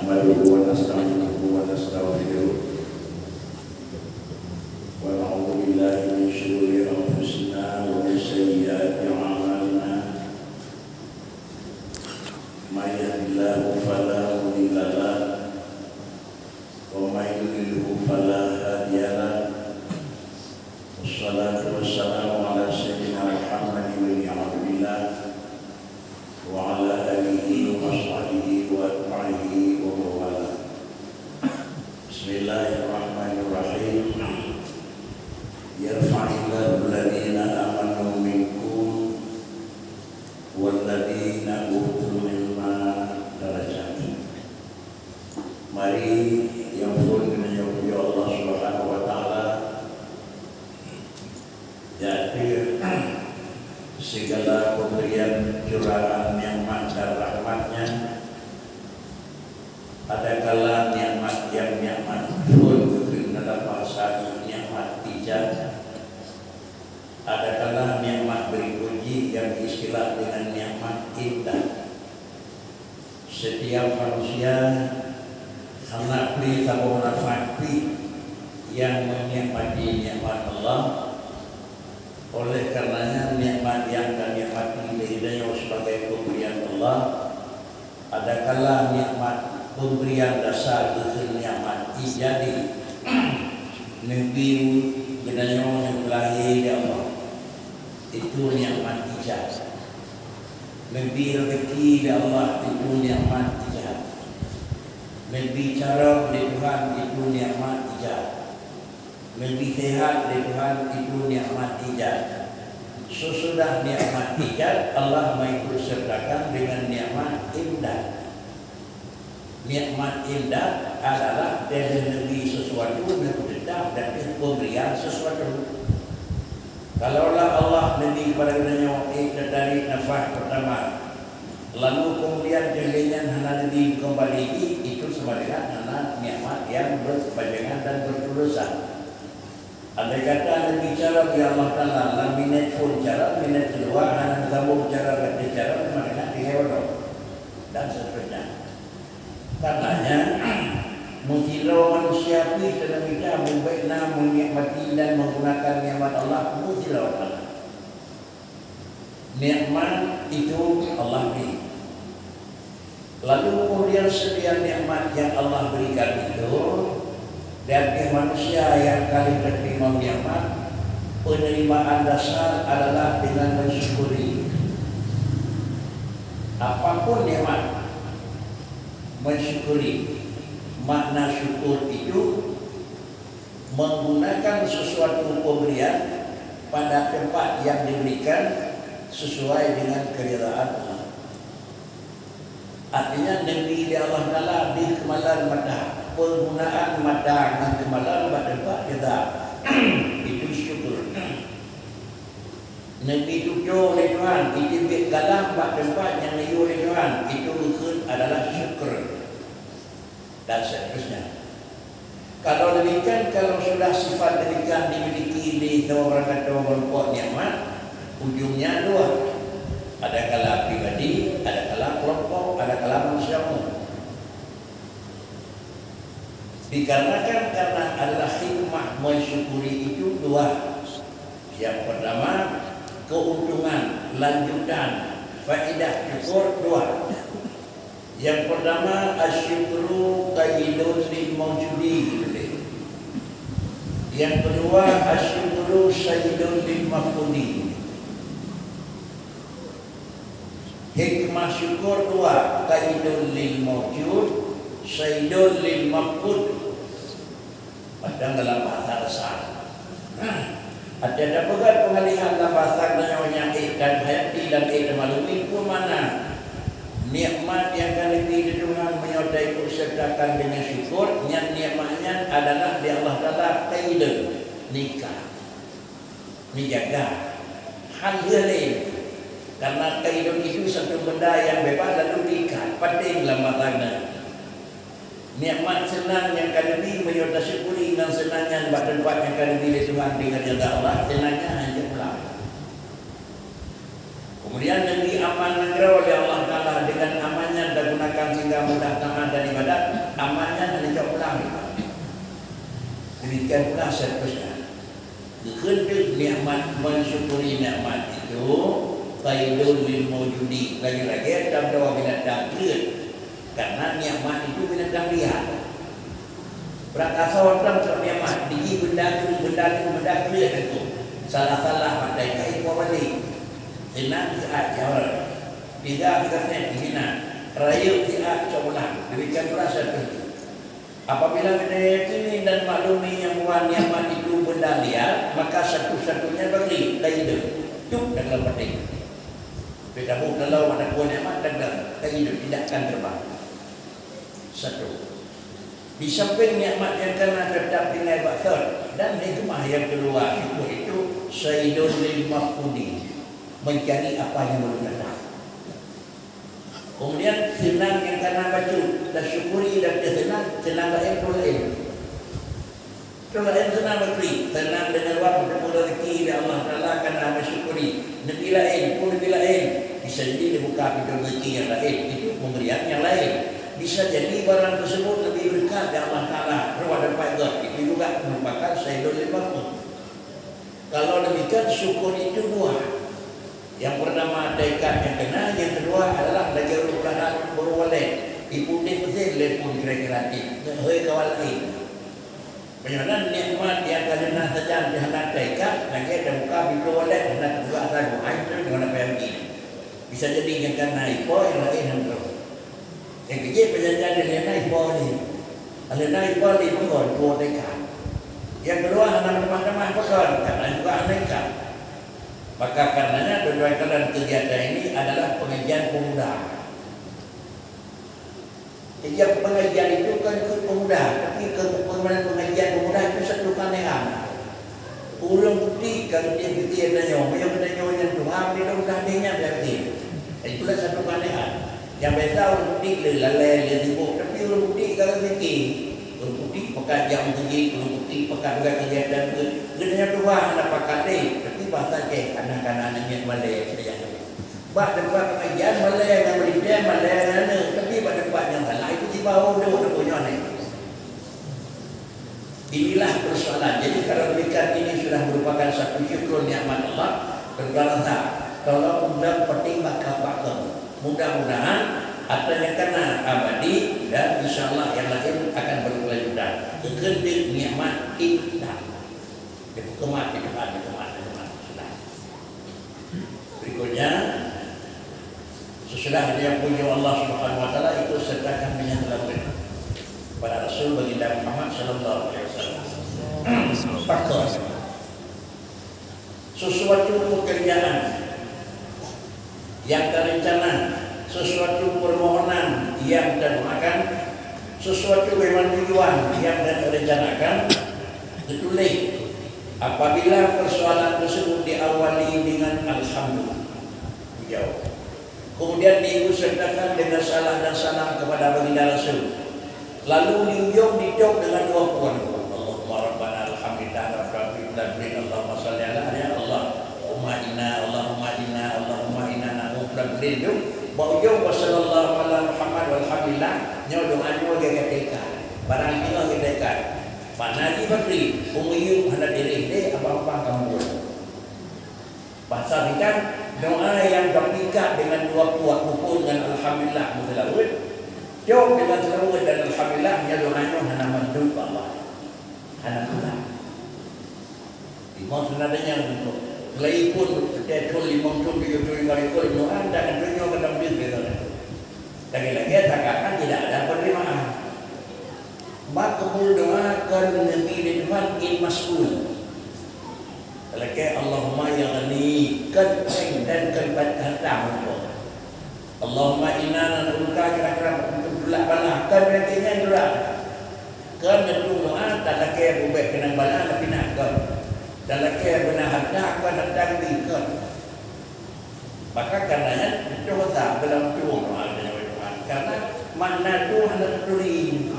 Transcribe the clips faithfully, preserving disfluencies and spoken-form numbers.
نحمده ونستعينه ونستغفره، ونعوذ بالله من شرور أنفسنا ومن سيئات أعمالنا. من يهد الله فلا مضل له، ومن يضلله فلا هادي له. والصلاة والسلام على سيدنا محمد بن عبد الله وعلى آله وصحبه وأتباعه ومن والاه. بسم الله الرحمن الرحيم. يرفع الله الذين آمنوا منكم والذين أوتوا العلم درجات. Mari nyang phon keunoe nyoe pujoe Allah Subhanahu wa Taala, di ateueh sigala peuberian curahan nikmat dan rahmat-Nya. Adakala nikmat nyang nikmat phon keuh dalam bahasa nikmat ijad, adakala nikmat berikut jih nyang istilah dengan nikmat indah. Setiap manusia hana pri saboh nafas pih nyang menikmati nikmat Allah. Oleh karenanya, nikmat nyang tanikmati lé geutanyoe sebagai pemberian Allah, adakala nikmat pemberian dasar keuh nikmat ijadi, neubi geutanyoe neulahé lé Allah, itu nikmat ijad. Neubi rezeki lé Allah, itu nikmat ijad. Neubi carông lé Tuhan, itu nikmat ijad. Neubi sehat lé Tuhan, itu nikmat ijad. Sesudah nikmat ijad, Allah mengikut sertakan dengan nikmat imdad. Nikmat imdad adalah dari neubi sesuatu, neubi tetap dari pemberian sesuatu. Kalaulah Allah neubi kepada geutanyoe, eh, tadi nafas pertama, lalu kemudian keuh lé nyan hana neubi kembali, itu sama dengan hana nikmat yang berkepanjangan dan berterusan. Andai kata neubi carông lé Allah Taala lam minét phon carông, minét keudua hana neusambông carông, lagée carông, maka tinggai bodoh, dan seterusnya. Karenanya, meusidroe manusia pih teuneuh mita mubaik na menikmati dan menggunakan nikmat Allah meusidroe. Nikmat itu Allah beri. Lalu kemudian setiap nikmat yang Allah berikan itu, dan pihak manusia yang kali terima nikmat, penerimaan dasar adalah dengan mensyukuri. Apapun nikmat, mensyukuri. Makna syukur itu menggunakan sesuatu pemberian pada tempat yang diberikan sesuai dengan keridaan Allah. Artinya, neubi lé Allah Taala deuh keumalan mata, penggunaan mata ngon keumalan bak teumpat rida, itu syukur. Neubi tutoe lé Tuhan, iteubiet galam bak teumpat nyang neuyue lé Tuhan, itu geukheun adalah syukur. Dan seterusnya. Kalau demikian, kalau sudah sifat demikian dimiliki lé saboh barangkato meurumpok nikmat, ujungnya dua. Adakala pribadi, adakala kelompok, adakala manusia umum. Dikarenakan karena adalah hikmah mensyukuri itu dua. Yang pertama, keuntungan, lanjutan, faedah syukur dua. Yang pertama, asyukru qaidun lil maujudi. Yang kedua, asyukru saidun lil mafqudi. Hikmah syukur dua, qaidun lil maujud, saidun lil mafqud. Padahai dalam bahasa dasar. Nah, ada peugah pengalihan dalam bahasa nyoe nyang ék dan hayati dan ék teumaklumi peue makna nikmat nyang ka neubi lé Tuhan meunyoe taikut sertakan dengan syukur, nyan nikmat nyan adalah di Allah Taala qaidun, nikah, neujaga, han lheueh lé. Karena qaidun itu satu benda yang bebas lalu diikat, paténg lam bahasa nyoe. Nikmat seunang nyang ka neubi meunyoe tasyukuri ngon seunang nyan bak teumpat nyang ka neubi lé Tuhan deungon rida Allah, seunang nyan hanjeuet pulang. Kemudian neubi aman nanggroe lé Allah Taala, deungon aman nyan tagunakan Mudah taat dan ibadat, amal nyan hana jok pulang. Demikian pula seterusnya. Geukheun teuk nikmat, mensyukuri nikmat itu, qaidun lil maujudi, lagèe-lagèe tabloe binatang kleuet. Karena nikmat itu binatang liar. Brat asoe tam cok nikmat, diji benda tu, benda tu, benda kleuet tu. Salah-salah maté kai po balik. Seunang siat jaweueb. Tiga kita sen di sini. Rayeuk siat cok pulang. Demikian pula seterusnya. Apabila kita yakini dan maklumi nyang buah nikmat itu benda liar, maka satu-satunya bagi kita hidup. Cuk dalam peti. Tapi tabu kalau ada buah nikmat, dalam kita hidup tidak akan terbang. Satu. Di samping nikmat nyang kana tetap tinggai bak thot, dan hikmah nyang keudua, syukur itu saidun lil mafqudi, mencari apa yang belum datang. Kemudian seunang nyang kana bacut, tasyukuri dan teuseunang, seunang laén peue laén. Peue laén seunang bacut, seunang deungon wak meuteumé rezeki dari Allah Taala kana meusyukuri. Neubi laén, peue neubi laén, bisa jadi neubuka pintoe rezeki nyang laén, itu pemberian nyang laén. Bisa jadi barang tersebut lebih berkat dari Allah Taala, rot dapat gét, itu juga merupakan saidun lil mafqud. Kalau demikian, syukur itu dua. Yang pertama, teuka nyang kana, yang kedua adalah lagèe ureueng peulahé walét. Ipeunteng meusén lé phon kira-kira jih, ngon hai kawan laén. Meunyoe na nikmat nyang ka leunah sajan pih hana teuka, lagèe tabuka pintoe walét hana teuka sagoe, hai tu deungon apa nyang jih. Bisa jadi nyang kana ipo, nyang laén hana. Nyang keujeuet peujanjian deungon na ipo lé. Aleuna ipo lé pakon, tuwoe teuka. Nyang keudua hana meutamah-tamah pakon, karena juga hana ikat. Maka karenanya tujuan kalian kegiatan ini adalah pengajian pemuda. Jadi pengajian itu kan keu pemuda, tapi keu pengajian pemuda itu satu keanehan. Ureueng putéh ka geutem pike tanyoe, meunyoe geutanyoe nyang tuha, di dalam dah deh nyan berarti. Itulah satu keanehan. Nyang biasa ureueng putéh le lalai, le sibuk, tapi ureueng putéh ka geupike. Ureueng putéh pakat jak meuseujid, ureueng putéh pakat peugah kegiatan geuh. Geutanyoe tuha hana pakat deh, tapi bahasa Aceh, anak-anak namiet malèe, saya Bak teumpat pengajian malèe ngon meulintèe, malèe ngon aneuk, tapi bak teumpat nyang salah itu jibawa udok na punya neh. Inilah persoalan. Jadi kalau demikian ini sudah merupakan satu syukur nikmat Allah, berdoalah. Tolong undang penting bak bak kamu. Mudah-mudahan apa yang kena abadi dan insya Allah yang lain akan berkelanjutan. Kekendik nikmat indah. Dipeukemat, dipeukemat, dipeukemat, dipeukemat. Sudah. Berikutnya, sesudah diampuni Allah Subhanahu wa Taala, ikut sertakan dengan lagu pada Rasul Baginda Muhammad sallallahu alaihi wasallam. Pakon. Sesuatu pekerjaan yang terencana, sesuatu permohonan yang terdoakan, sesuatu memang tujuan yang direncanakan, ditulis. Apabila persoalan tersebut diawali dengan alhamdulillah, beliau kemudian diikutsertakan dengan salah dan salam kepada baginda Rasul. Lalu di ujung ditutup dengan dua puan. Allahumma rabbana alhamdulillah rabbil alamin, Allahumma shalli ala, ya Allah. Allahumma inna, Allahumma inna, Allahumma inna na'udzu bika min tu. Bak ujung wa sallallahu ala Muhammad walhamdulillah. Nyoe doa nyoe geugateka. Barang nyoe geugateka. Makna jih bakri, umuyup hana tireh deh abang-abang kampung. Bahasa singkat, doa nyang tapikat dengan dua puak bukon ngon alhamdulillah meuseulaweuet. Cok dengan seulaweuet dan alhamdulillah, nyan doa nyoe hana mandum bak Allah. Hana mandum. Imam seunadanya untuk. Selain pun, setiap thon, limong thon, tujoh thon, lima thon, doa, dan tentunya akan mandum dia. Lagi-lagi, seakan-akan tidak ada penerimaan. Makbul doa kon neubi lé Tuhan in mas'ul. Talakée Allahumma ya ghani, kon péng dan kon hareuta meurumpok. Allahumma inna nas'aluka, kira-kira untuk tulak bala, kon péng nyan tulak. Kon neutueng doa, talakée bubek keunong bala, tapi nak kon. Talakée beuna hareuta, kon hareuta geubi, kon. Maka karenanya, dosa dalam tueng doa kepada Tuhan. Karena makna tueng hana teuturi.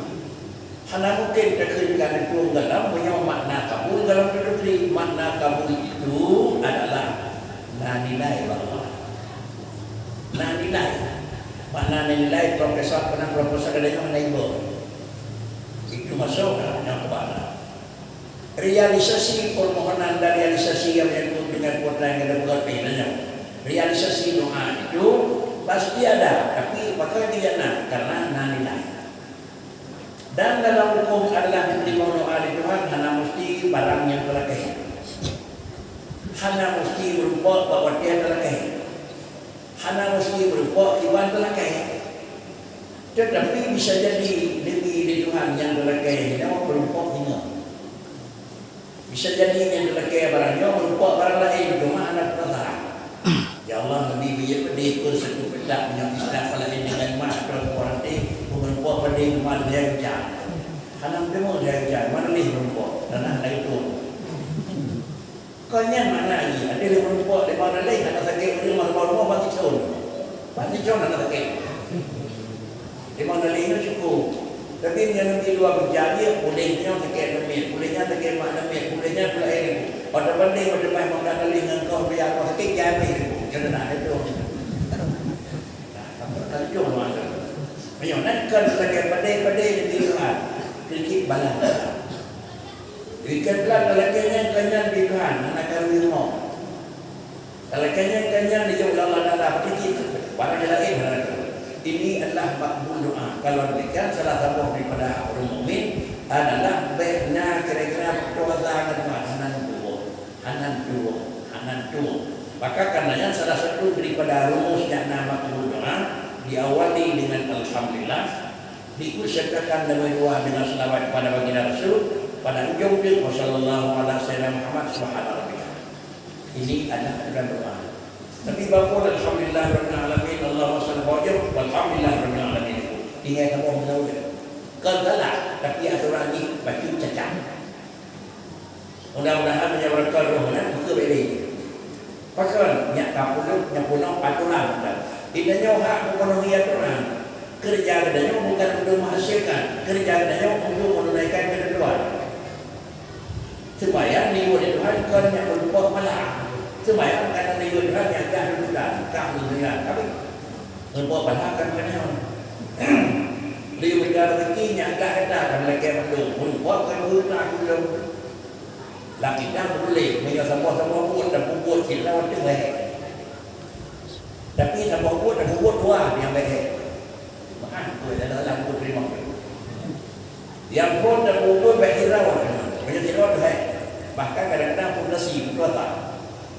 Hana mungkin takheun ka neutueng dalam, meunyoe makna kabul dalam teuturi. Makna kabul itu adalah na nilai bak Allah. Na nilai. Makna nilai profesor, karena profesor kadang-kadang hana iboh. Itu masuk dalam yang kebal. Realisasi permohonan dan realisasi yang menyangkut dengan kuota yang kita buat, eh, nanya. Realisasi doa itu pasti ada, tapi bakal diana karena na nilai. Dan dalam hukum adalah diterima doa di Tuhan, hana mesti barang yang teulakée. Hana mesti meurumpok bak watée teulakée. Hana mesti meurumpok kiban teulakée. Tetapi bisa jadi demi di Tuhan nyang teulakée nyoe meurumpok ingat. Bisa jadi nyang teulakée barang nyoe meurumpok barang laén, cuma hana peunasah. Ya Allah, Nabi bijéh peudeh pun satu petak minyak Islam pala dengan mah atau orang teh meurumpok peudeh cuma dia hujan. Hana meudeungoe dia hujan, mana leh meurumpok, tanah lain tu. Kon nyan makna jih, ada lima rumpok, lima daleh, hana sakét, ureueng mah rumoh, rumoh bak kicon. Bak kicon hana sakét. Lima daleh nyoe cukup. Tapi meunyoe nanti dua beuja jih, puléh nyoe sakét leumiet, puléh nyan sakét mak leumiet, puléh nyan pula air ibu. Pada banding, pada mai makan daleh ngon kau biar kau sakét, jai habéh ibu. Nyoe dah nak itu. Nah, sampai tak jauh mata. Meunyoe nan kon sakét padé-padé di Tuhan, keucit balang. Ikan telah talakée nyan ka nyan di Tuhan, hana karu rumoh. Talakée nyan ka nyan dijaweueb lé Allah Taala, beukeucit barang nyang laén hana karu. Ini adalah makbul doa. Kalau demikian, salah saboh daripada ureueng mukmin adalah bèk na kira-kira putus asa ngon Tuhan, hana tuwoe, hana tuwoe, hana tuwoe. Maka karena nyan salah satu daripada rumus nyang na makbul doa diawali dengan alhamdulillah. Diikut sertakan nomor dua dengan selawat kepada baginda Rasul, pada ujung tu, "Wa sallallahu ala sayyidina Muhammad, subhana rabbika." Ini adalah aturan doa. Tapi bapun, "Alhamdulillah rabbil alamin, Allahumma shalli wa sallim, walhamdulillah rabbil alamin." Tinggai kamoe meunawai. Kon salah, tapi aturan ni bacut cacat. Mudah-mudahan meunyoe beureukat roh nyan, buka bèk lé. Pakon nyak ka peunoh, nyak peunoh aturan. Geutanyoe hak meupenuhi aturan. Keureuja geutanyoe bukan untuk menghasilkan. Keureuja geutanyoe untuk menunaikan ketentuan. Seumayang niyueb lé Tuhan kon nyak meurumpok pala. Seumayang ka niyueb lé Tuhan nyak gah tuntutan, ka meuninggai. Tapi meurumpok pala kan bukan nyoe. Lé mita rezeki nyak gah gata ka meulakée mandum. Meurumpok kon geuh na gulong. Lam kitab tuléh, meunyoe saboh-saboh buet tapeubuet sidroe teuh lhèe. Tapi saboh buet tapeubuet dua nyang lhèe. Meu'ah, beutôi dah dalam buet rimong. Nyang phon tapeubuet bèk sidroe, meunyoe sidroe teuh lhèe. Bahkan kadang-kadang pun nasi, pun dua.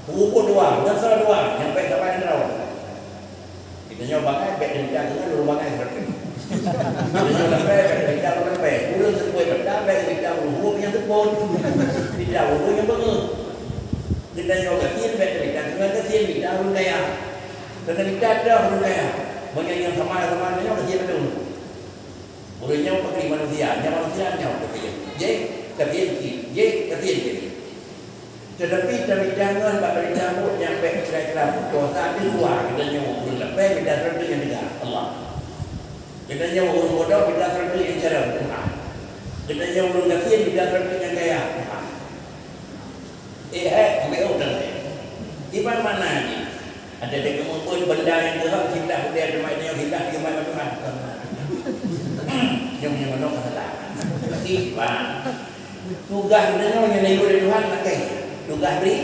Peubuet dua, nyan salah dua, nyang bèk saban sidroe. Geutanyoe bangai bèk teurimita deungon ureueng bangai. Geutanyoe lapée bèk teurimita ureueng lapée. Ureueng seupôt mata bèk teurimita ureueng huköm nyang seupôt. Teurimita ureueng nyang beungéh. Geutanyoe gasien bèk teurimita deungon gasien, mita ureueng kaya. Keuneuk mita teuh ureueng kaya. Meunyoe nyang sama-sama geutanyoe gasien mandum. Ureueng nyoe pakri manusia, nyan manusia nyoe gasien. Jih gasien cit, jih gasien cit. Teutapi tamita ngon bak peurintah buet nyang bèk kira-kira putus asa, dua geutanyoe ureueng lapée mita seureuti nyang teuga Allah. Geutanyoe ureueng bodoh mita seureuti nyang carông Tuhan. Geutanyoe ureueng gasien mita seureuti nyang kaya Tuhan. Eh, hai, ambiek ureueng laén. Iban makna jih. Ada dek meubuet benda nyang geuhak, cinta budaya teuma nyang cinta di umat Tuhan. Nyang nyang mana kata. Iban. Tugaih geutanyoe nyang neuyue lé Tuhan lakée. Tugaih bri.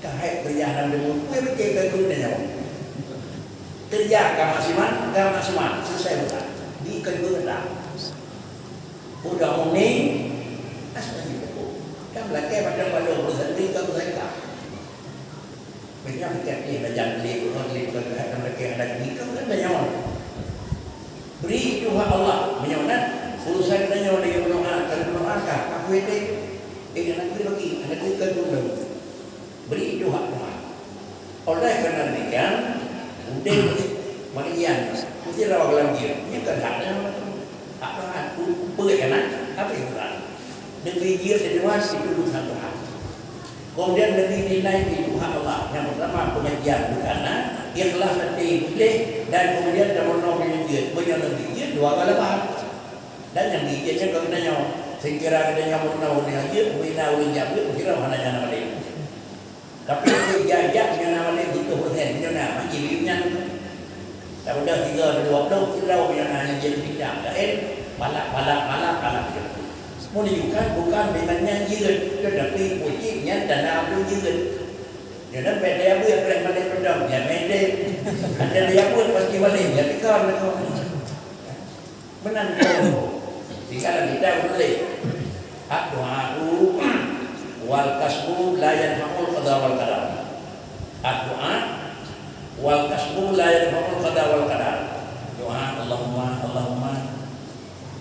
Ka hai keureuja lam deungon, peue beutôi keu geutanyoe. Keureuja ka maksimal, ka maksimal, selesai urusan. Di keu geutanyoe. Udah muni, astajib lakum. Kan lakée macam balong urusan bri ka urusan ka. Meunyoe kita ni belajar beli, urut beli, bukan Tuhan, mereka ada nikah, kan banyak orang. Bri itu hak Allah. Meunyoe na urusan tanyoe lagèe meudoa, kalau meudoa ka, aku itu, eh, anak bri bagi, anak bri kan dulu. Bri itu hak Tuhan. Oleh karena demikian, udeh meusti, meuiyan, meusti lawa dalam dia. Ini kan haknya, hak Tuhan. Peue kan, apa yang Tuhan? Negeri dia di luar itu urusan Tuhan. Kemudian Nabi dinai di Tuhan Allah yang pertama pengajian bukana, ikhlas hati boleh, dan kemudian temeunong di masjid. Meunyoe Nabi jeuet dua kali leubeh. Dan nyang bijéh nyan keu geutanyoe, seukira geutanyoe meurunoe ureueng jeuet, meuhina ureueng jeuet, meuhina hana nyang na malém. Tapi ureueng jeuet nyang na malém itu Persen nyoe na, maki nyan. Tapi dah tiga dua puluh kilo nyoe na nyang jadi bidang lain, balak, balak, balak, balak. Menunjukkan bukan dengan nyan jeuet, tetapi wajib nyan dana belum jeuet. Nyoe na beda ya, boleh balik pedang, ya, mede. Ada dia pun pasti balik, ya, tikam lah tu. Meunan keuh. Tinggai lam kitab tuléh, "Ad-du'a'u wal kasbu la yanfa'ul qada wal qadar." Ad-du'a wal kasbu la yanfa'ul qada wal qadar. Doa, Allahumma, Allahumma.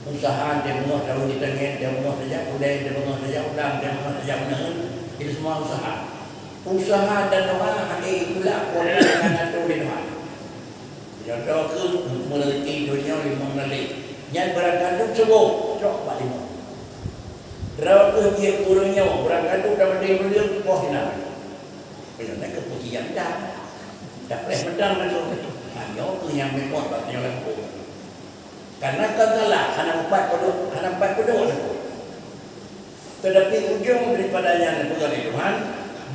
Usaha, dia beungoh tahu di tangan, dia beungoh tajak ulèe, dia beungoh tajak ulam, dia beungoh tajak uneuen. Itu semua usaha. Usaha dan doa, hana itulak kuasa nyang atur di Tuhan. Contoh keuh, meureuki donya limong nalek. Nyan barangkali seuboh, cok bak limong. Droe keuh jeuet ureueng nyoe, barangkali dapat dia beulieu, boh inan. Keuneuk keupujian dah. Dah preh mantong lagoe. Ha, nyoe keuh nyang meupat bak nyoe lagoe. Karena kan salah, hana empat puluh, hana empat puluh lagoe. Tetapi ujong daripada nyang dipeugah lé Tuhan,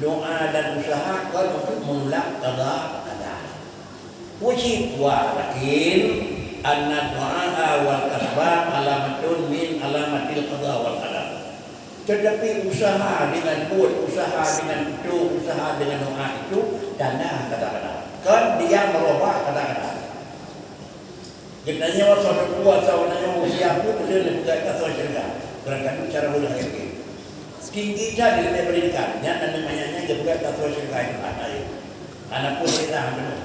doa dan usaha kon untuk menolak qada qadar. Wajib, walakin anna du'a wal kasba alamatun min alamatil qada wal qadar. Tetapi usaha dengan buet, usaha dengan beutôi, usaha dengan doa itu tanda qada qadar. Kon dia merubah qada qadar. Geutanyoe soe teupeu asai geutanyoe usia peue, peue lé peugah ka soe syeuruga. Barangkapeue cara beulah lagèe. Tinggi that di level pendidikan, nyan aneuk manyak nyan geupeugah ka soe syeuruga itu hana. Hana pun syeuruga hana.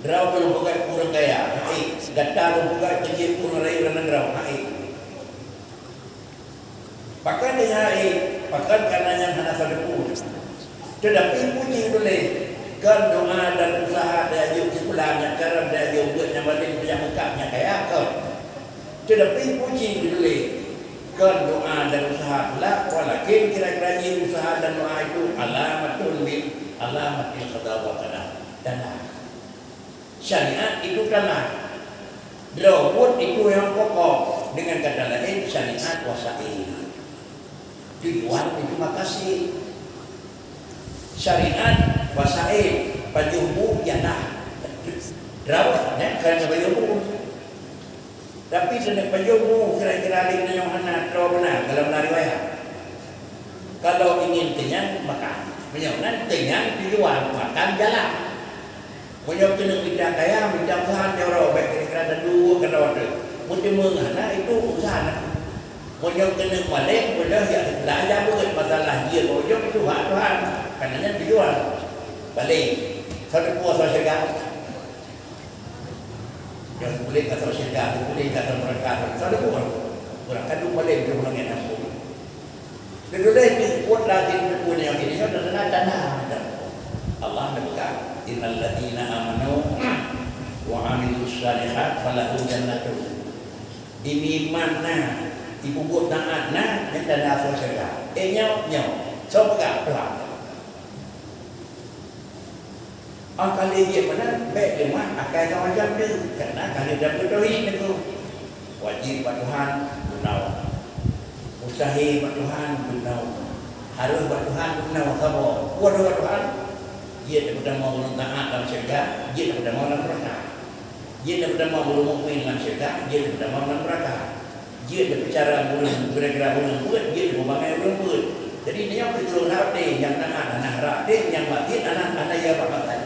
Droe lôn peugah ureueng kaya, hai, gata lôn peugah keu jeuet ureueng rayeuk lam nanggroe, hai. Pakon nyan hai, pakon kareuna nyan hana sadeue. Teutapi puji tuléh, kon doa dan usaha tajak jok sikula, nyak carông tajak jok buet, nyak malém tajak meukab, nyak kaya kon. Teutapi puji tuléh, kon doa dan usaha tulak, walakin kira-kira jih usaha dan doa itu alamatun min alamatil qada wal qadar. Tanda. Syariat itu tanda. Droe buet itu nyang pokok. Dengan kata lain, syariat wasail. Tujuan itu makasih. Syariat wasail, pajoh bu jadah. Droe, ya, kan pajoh bu. Tapi keuneuk pajoh bu kira-kira lé nyoe hana troh beuna dalam riwayat. Kalau ingin kenyang, makan. Meunyoe nan kenyang tujuan, makan jalan. Meunyoe keuneuk mita kaya, mita usaha nyoe, bèk kira-kira dan dua kena waktu. Meuteumeung hana, itu usaha na. Meunyoe keuneuk malém, beudôh jak sikula aja beuet, masalah jih bak ujong itu hak Tuhan. Karena nyan tujuan. Balik. Satu puasa syurga. Nyang puléh ka soe syeuruga, puléh ka soe neuraka, soe teupeu ureueng. Ureueng kandông paléng keu ureueng nyang ampôn. Teutuléh di buet lagèe teupeu nyang ini, nyoe teutuléh tanda. Allah neupeugah, "Innal ladzina amanu wa amilus shalihat falahum jannatun." Iman na, ipeubuet taat na, nyan tanda soe syeuruga. Eh, nyoe, nyoe. Soe peugah? Tuhan. Óh ka lheueh jeuet meunan, bèk leumah akai ngon macam tu, karena ka lheueh dapeuet tauhid nyan tu. Wajéb bak Tuhan, bunoe. Mustahil bak Tuhan, bunoe. Harôh bak Tuhan, bunoe, saboh. Peue harôh bak Tuhan? Jeuet tapeutamong ureueng taat lam syeuruga, jeuet tapeutamong lam neuraka. Jeuet tapeutamong ureueng mukmin lam syeuruga, jeuet tapeutamong lam neuraka. Jeuet tapeucara ureueng, gara-gara ureueng beuet, jeuet tapeubangai ureueng beuet. Jadi, nyoe keujeuet rate nyang taat hana rate, nyang maksiet hana, hana ya bak maksiet.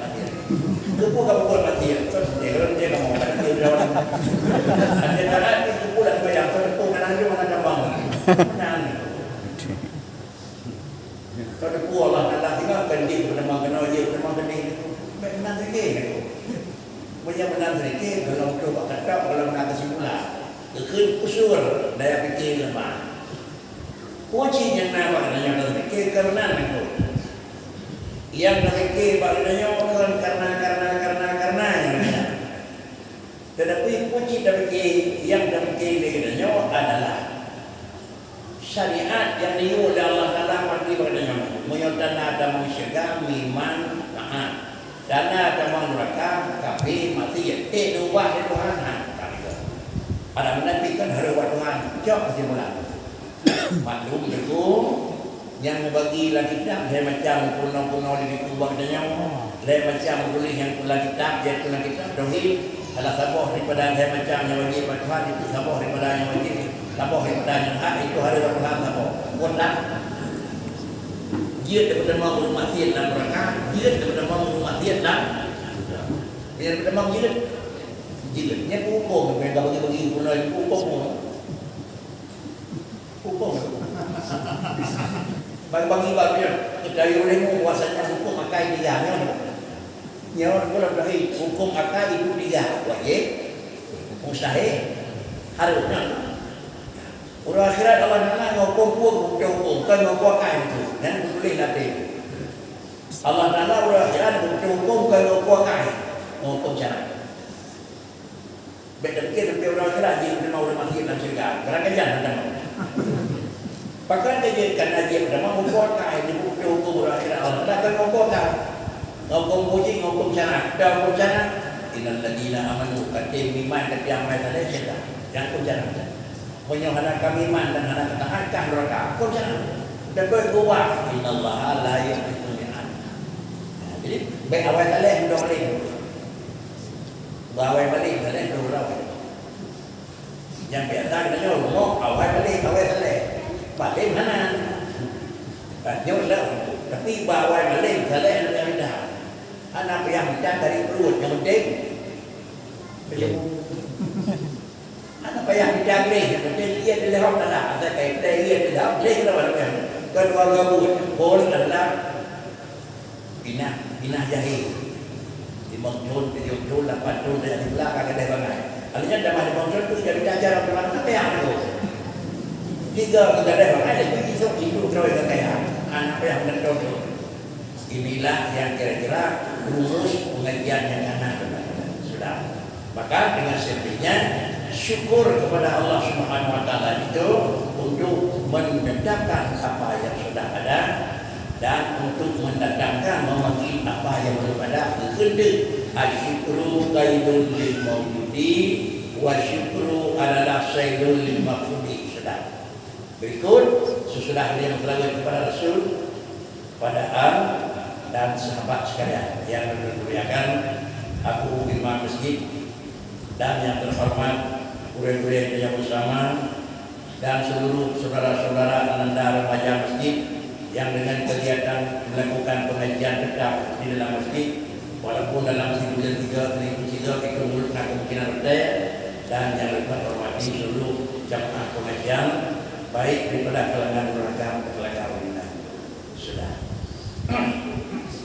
Keupeue ka peubuet maksiet? Kon dia, dia kamoe kan dia lawan. Ada taat ni keupeue dah sembahyang, kon keupeue kadang dia mana tambang. Nah, ni. Ka teupeue Allah Taala tinggai keu jih, peutamong keunoe jih, peutamong keunoe jih. Bèk meunan sirike. Meunyoe meunan sirike, gohlom troh bak kata, gohlom na keusimpulan. Geukheun usur daya pike lemah. Kunci nyang na bak geutanyoe tapiké keu meunan nanggroe. Nyang tapiké bak geutanyoe kon karena, karena, karena, karena nyang na. Teutapi kunci tapiké, nyang tapiké lé geutanyoe adalah syariat nyang neuyue lé Allah Taala bagi bak geutanyoe. Meunyoe tanda tamong syeuruga, iman, taat. Tanda tamong neuraka, kafé, maksiet. Eh, neuubah lé Tuhan, ha, ka lagèe. Ada meunan pih kan harôh bak Tuhan. Cok keusimpulan. Maklum, Teungku, nyang neubagi lam kitab hai macam peurunoe-peurunoe di Teungku bak geutanyoe. Lhèe macam tuléh nyang tulang kitab, nyang tulang kitab tauhid, salah saboh daripada lhèe macam nyang wajéb bak Tuhan, itu saboh daripada nyang wajéb, saboh daripada nyang hak, itu harôh bak Tuhan saboh. Kon tak? Jeuet daripada mau ureueng maksiat lam neuraka, jeuet daripada mau ureueng maksiat lam, jeuet daripada mau jeuet. Jeuet. Nyan huköm, bukan bagi-bagi pula huköm. Huköm. Bagi-bagi bagian. Kita yue lemu bahwasanya huköm akai tiga nyoe. Nyoe pula tadi, huköm akai itu tiga. Wajéb, mustahil, harôh nyan. Uroe akhirat Allah Taala ngon huköm pun bukti huköm, bukan ngon huköm akai itu. Dan beutôi nanti. Allah Taala uroe akhirat bukti huköm bukan ngon huköm akai. Ngon huköm syarak. Bèk tapikir sampai uroe akhirat jih meunyoe ureueng maksiat lam syeuruga. Kadang-kadang hana tamong. Pakon ka jeuet kana jeuet meunyoe huköm akai, jeuet huköm uroe akhirat Allah Taala, kon huköm akai. Huköm puji, huköm syarak. Dah huköm syarak, innal ladzina amanu, ka tem iman, ka tem amal saleh, syedara. Nyang huköm syarak. Meunyoe hana ka iman dan hana ka taat, ka neuraka. Huköm syarak. Tapi geuwah, innallaha la yukhliful mi'ad. Nah, jadi, bèk awai saleh, udah boleh. Bak awai malém, saleh tu ureueng. Nyang biasa geutanyoe rumoh awai malém, awai saleh. Malém hana. Tanyoe lom. Tapi bak awai malém, saleh hana beda. Hana payah mita dari pruet, nyang penting. Hana payah mita gleh, nyang penting ie dilehok tanah. Asai kai gleh, ie dilehok, gleh keunoe hana payah. Keudua gabut, bol adalah Pinah, pinah jahé. Limong thon, tujoh thon, lapan thon, tajak siblah ka gadeh bangai. Lalu nyan tamah limong thon tu jadi tajak orang tua, hana payah tu. Tiga ka gadeh bangai, laju isok itu droe ka kaya. Hana payah meugantoe tu. Inilah yang kira-kira rumus pengajian yang anak sudah. Maka dengan sendirinya syukur kepada Allah Subhanahu Wa Taala itu untuk menetapkan apa yang sudah ada dan untuk mendatangkan, memanggil apa yang belum ada. Keukeundeuk, asyukru khairul lil maujudi wa syukru adalah saidul lil mafqudi. Sudah. Berikut, sesudah beliau bersalawat kepada Rasul, pada al dan sahabat sekalian yang dimuliakan Abu Imam Masjid dan yang terhormat gurée-gurée yang bersama dan seluruh saudara-saudara ananda remaja masjid yang dengan kegiatan melakukan pengajian tetap di dalam masjid, walaupun dalam sibulan tiga, seminggu tiga, itu mulut na kemungkinan rete, dan yang lebih terhormati seluruh jamaah pengajian, baik daripada kalangan ureueng agam, kalangan ureueng inong. Sudah.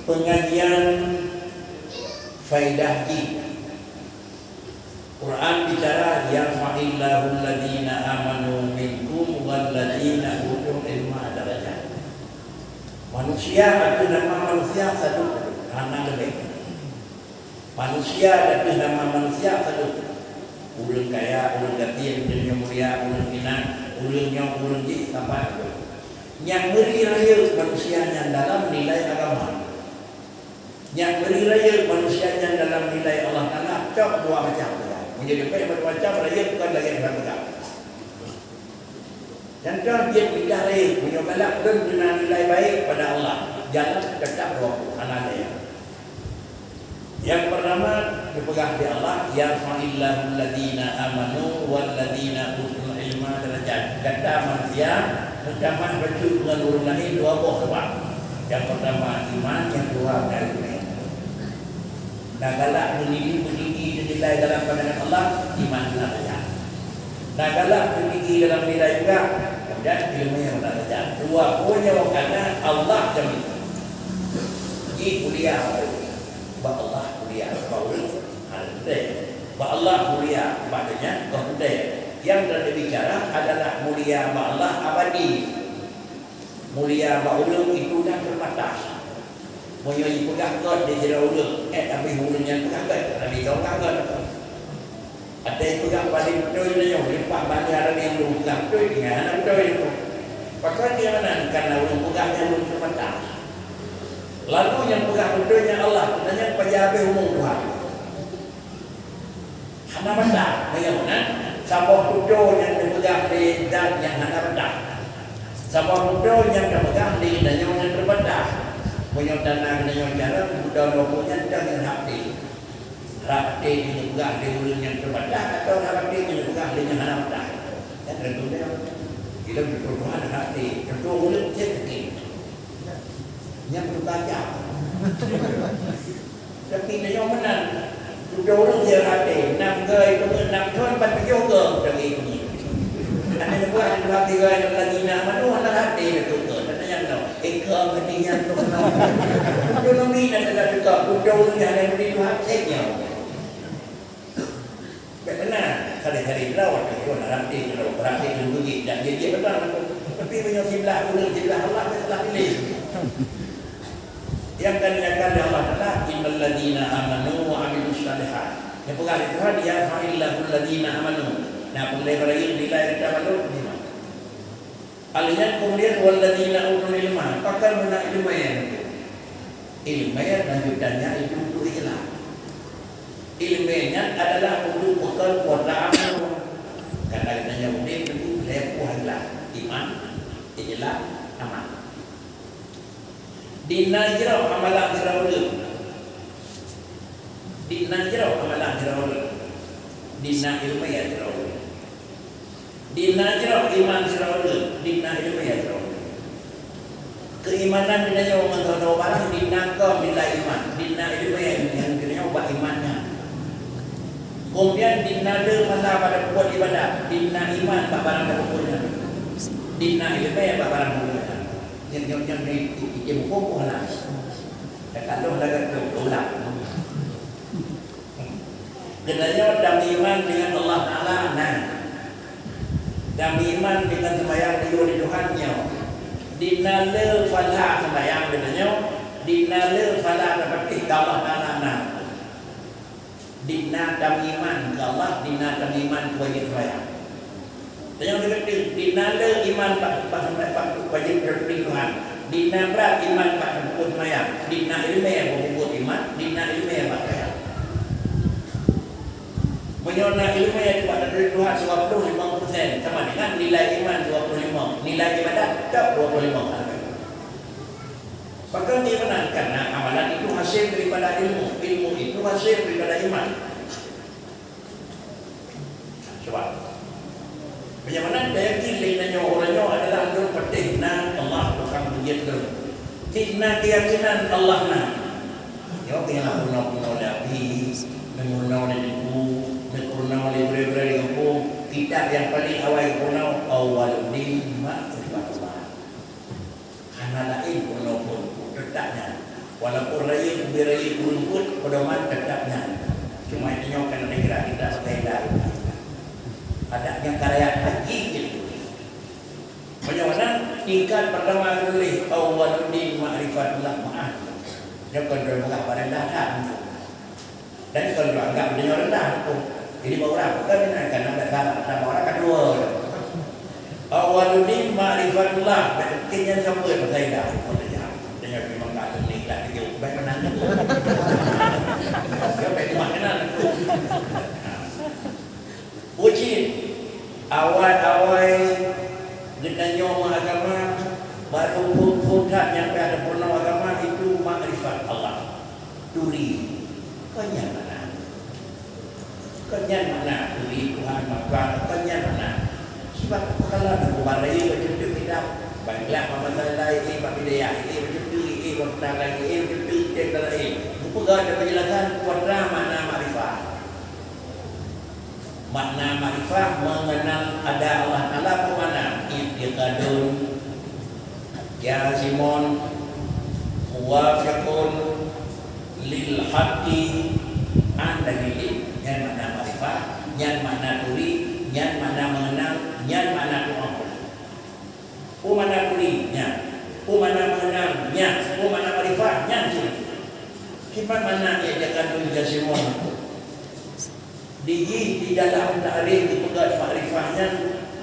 Pengajian faedah jih. Quran bicara, "Yarfa'illahu alladhina amanu minkum walladhina utul ilma darajat." Manusia ateueh nama manusia sadum, hana leubeh. Manusia ateueh nama manusia sadum. Ureueng kaya, ureueng gasien, ureueng nyang mulia, ureueng inong, ureueng nyoe, ureueng jih, saban. Nyang meuri rayeuk manusia nyan dalam nilai agama. Nyang meuri rayeuk manusia nyan dalam nilai Allah Taala cok dua macam. Meunyoe leubeh macam-macam rayeuk bukan lagée ureueng peugah. Contoh jeuet mita rayeuk, meunyoe galak lôn guna nilai baik pada Allah, jalan tetap dua hana lé. Yang pertama, dipeugah di Allah, "Yarfa'illahu alladhina amanu walladhina utul ilma darajat." Gata manusia meutamah bacut ngon ureueng laén dua boh sabab. Yang pertama iman, yang kedua ilmu. Na galak meunilai, meunilai dalam pandangan Allah, iman na darajat. Na galak meunilai dalam nilai juga, kemudian ilmu yang na darajat. Dua poin nyoe karena Allah jamin. Ji mulia. Bak Allah mulia, bak ureueng hana teuntèe. Bak Allah mulia, bak donya ka teuntèe. Nyang ka neubicara adalah mulia bak Allah abadi. Mulia bak ureueng itu dah terbatas. Meunyoe jipeugah gèt di sidroe ureueng, eh, tapi ureueng nyan peugah gèt, Nabi Ibrahim peugah gèt. Ada yang peugah paling beutôi nyoe, leupah bangga Nabi Ibrahim peugah beutôi, tinggai hana beutôi itu. Pakon nyang meunan? Karena ureueng peugah nyan ureueng terbatas. Lalu nyang peugah beutôi nyan Allah, teuntèe nyan pajan habéh umu Tuhan. Hana batas, meunyoe meunan, saboh tutoe nyang teupeugah lé zat nyang hana batas. Saboh tutoe nyang teupeugah lé tanyoe nyang terbatas. Meunyoe tanda geutanyoe carông, budok lom nyan teuh rhah até. Rhah até nyang geupeugah lé ureueng nyang teubadah atau rhah até nyang geupeugah lé nyang hana badah. Nyan teuntèe lom. Ilôn teuntèe Tuhan rhah até, teuntèe ureueng cit até. Nyan bukan ajaib. Tapi meunyoe meunan, Udong ureueng siat até, nam geu peungeuet, nam thon ban tujoh geu lagèe peungeuet. Aneuk buah di dua tiga yang lagi nak manu hana até betul ke? Tanya yang no. Eka hati yang tu. Ekonomi dan ada juga udong ureueng yang ada di dua seknya. Bèk meunan, hari-hari droe, droe dalam ti, droe berarti leugi dan dia, dia betul. Tapi meunyoe siblah ureueng, siblah Allah, dia telah pilih. Nyang ka dinyatakan lé Allah Taala, "Innal ladzina amanu wa amilus shalihat." Nyang peugah lé Tuhan, "Yarfa'illahul ladzina amanu." Nah, peureulèe beurayeuk nilai gata balut nyoe. Alian kemudian, "Wal ladzina utul ilma." Pakon meunan ileumèe? Ileumèe lanjutannya itu untuk ikhlas. Ileumèe nyan adalah untuk bekal kuasa amal. Karena geutanyoe udép teuntu lhèe buah ikhlas, iman, ikhlas, amal. Di na jroh amalan sidroe ureueng. Di na jroh amalan sidroe ureueng. Di na ileumèe sidroe ureueng. Di na jroh iman sidroe ureueng. Di na ileumèe sidroe ureueng. Keuimanan geutanyoe ngon sidroe barang di na goh nilai iman. Di na ileumèe nyang geutanyoe bak iman nyan. Kemudian di na le pahala bak peubuet ibadat. Di na iman bak barang peubuet nyan. Di na ileumèe bak barang peubuet nyan. Nyoe, nyoe, nyoe, nyoe, i-, i-, item huköm pun hana. Dak ka lôn lagèe tu, tolak. Geutanyoe tameuiman deungon Allah Taala na. Tameuiman deungon seumayang di Tuhan nyoe. Di na le pahala seumayang geutanyoe, di na le pahala tapatéh keu Allah Taala na. Di na tameuiman keu Allah, di na tameuiman keu wajéb seumayang. Tanyoe teukeudi, di na le iman bak, bak, bak, bak wajéb teupeue Tuhan. Di na brat iman bak teupeue seumayang. Di na ileumèe bak peubuet iman, di na ileumèe bak seumayang. Meunyoe na ileumèe bak teupeue Tuhan dua puluh lima persen, sama dengan nilai iman dua puluh lima, nilai ibadat tetap dua puluh lima persen. Pakon meunan? Karena amalan itu hasil daripada ilmu, ilmu itu hasil daripada iman. Sebab meunyoe meunan, tayakin lé tanyoe uroe nyoe adalah lôn patéh na Allah tukang peujeuet lôn. Cit na keuyakinan Allah na. Nyoe keuh nyang peurunoe-peurunoe lé Abi, meupeurunoe lé Teungku, meupeurunoe lé gurèe-gurèe di gampông. Kitab nyang paleng awai geupeurunoe, Awwaluddin Ma'rifatullah. Hana laén peurunoe phôn, teutap nyan. Walaupun rayeuk, ubé rayeuk ureueng buet, peudoman teutap nyan. Cuma tanyoe kan ada kira kita sebagai dari. Adat nyang karayat haji gitu. Meunyoe meunan, tingkat pertama tuléh, Awwaluddin Ma'rifatullah, meu'ah. Nyoe kon droe peugah paréntah that. Dan kalau anggap dia rendah tu. Jadi bak urang bukan dengan kan ada salah, sama orang kedua. Awwaluddin Ma'rifatullah, mungkin yang siapa yang saya dah. Dia memang tak ada ni lah, dia baik menang. Dia baik menang. Uji awai-awai geutanyoe meuagama, baru phôn-phôn that nyang ka teupeurunoe agama itu makrifat Allah. Turi. Kon nyan makna. Kon nyan makna turi Tuhan maka, kon nyan makna. Sebab kalau na ubat rayeuk bacut teuk kitab, ban glak bak masalah, eh, bak bidayah, eh, bacut teuk, eh, bak peutara, eh, bacut teuk, eh, peutara, eh. Geupeugah dan penjelasan kuat terang makna makrifat. Makna makrifah, mengenal ada Allah Taala, apa makna? I'tiqadun jazimun muwafiqun lil haqqi an dalilin. Nyan makna makrifah, nyan makna turi, nyan makna mengenal, nyan makna tu'ah. Peue makna turi? Nyan. Peue makna mengenal? Nyan. Peue makna makrifah? Nyan cit. Kiban makna i'tiqadun jazimun. Di jih di dalam takrif dipeugah makrifah nyan,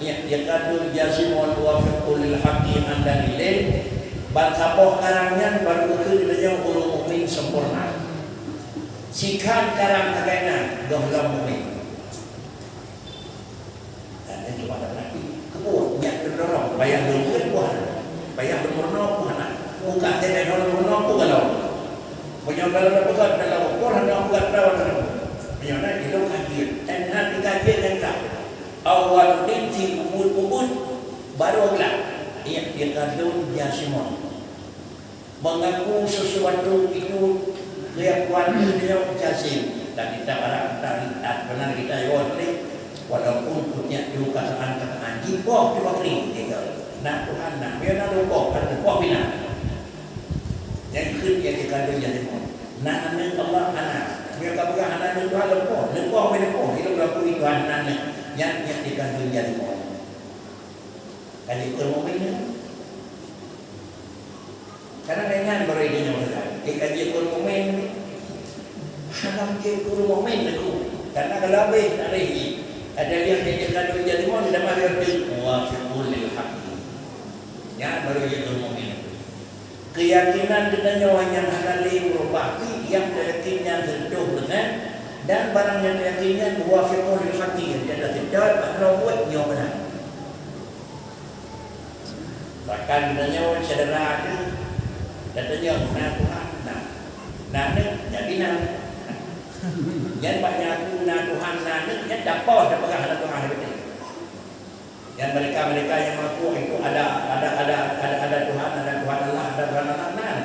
i'tiqadun jazimun muwafiqun lil haqqi an dalilin, ban saboh karang nyan baru geukheun lé nyoe ureueng mukmin sempurna. Sikhan karang lagèe nyan gohlom mukmin. Dan nyan cuma tapeurati, keupeue nyak teudorong, payah lôn buet buah na, payah lôn meurunoe buah na. Buka teuka nyoe nyoe pun kalau. Meunyoe kalau dah peugah dalam ukur hana buka perawan. Meunyoe na ilong kaji. Dan hana dikaji dan ka. Awal din si ubut-ubut baru gelap. I'tiqadun jazimun. Mengaku sesuatu itu keyakinan yang jazim. Dan kita barang tak tak pernah kita jawab ni. Walaupun punya tu kataan-kataan jipoh tu bakri kita. Na Tuhan na, biar na lupa, kan lupa bina. Nyang kheun nyang dikandung jadi mon. Na aneuk Allah hana. Meunyoe ka peugah hana aneuk Tuhan, leupah. Leupah weh leupah. Ilong geukui Tuhan hana aneuk. Nyan nyang dikandung jadi mon. Ka jeuet keu mukmin nyan. Kadang ingat baru idéh nyoe sagai. Eh, ka jeuet keu mukmin. Hana jeuet keu mukmin aku. Karena kalau habéh tarikh jih. Ada dia nyang dikandung jadi mon, dah mari muwafiqun lil haqq. Nyan baru jeuet keu mukmin. Keyakinan geutanyoe nyang hana lé meurubah, pih nyang teuyakin nyan seureutôh peureusén, dan barang nyang teuyakin nyan muwafiqun lil haqqi, nyang teuseutôt bak droe buet nyoe meunan. Bahkan geutanyoe syedara teuh, geutanyoe na Tuhan, na, na aneuk, nyan bina. Nyan bak nyan aku na Tuhan, na aneuk, nyan tapoh tapeugah na Tuhan, beutôi. Dan mereka-mereka yang mengaku itu ada, ada, ada, ada, ada Tuhan, ada Tuhan Allah, ada Tuhan Allah, nah.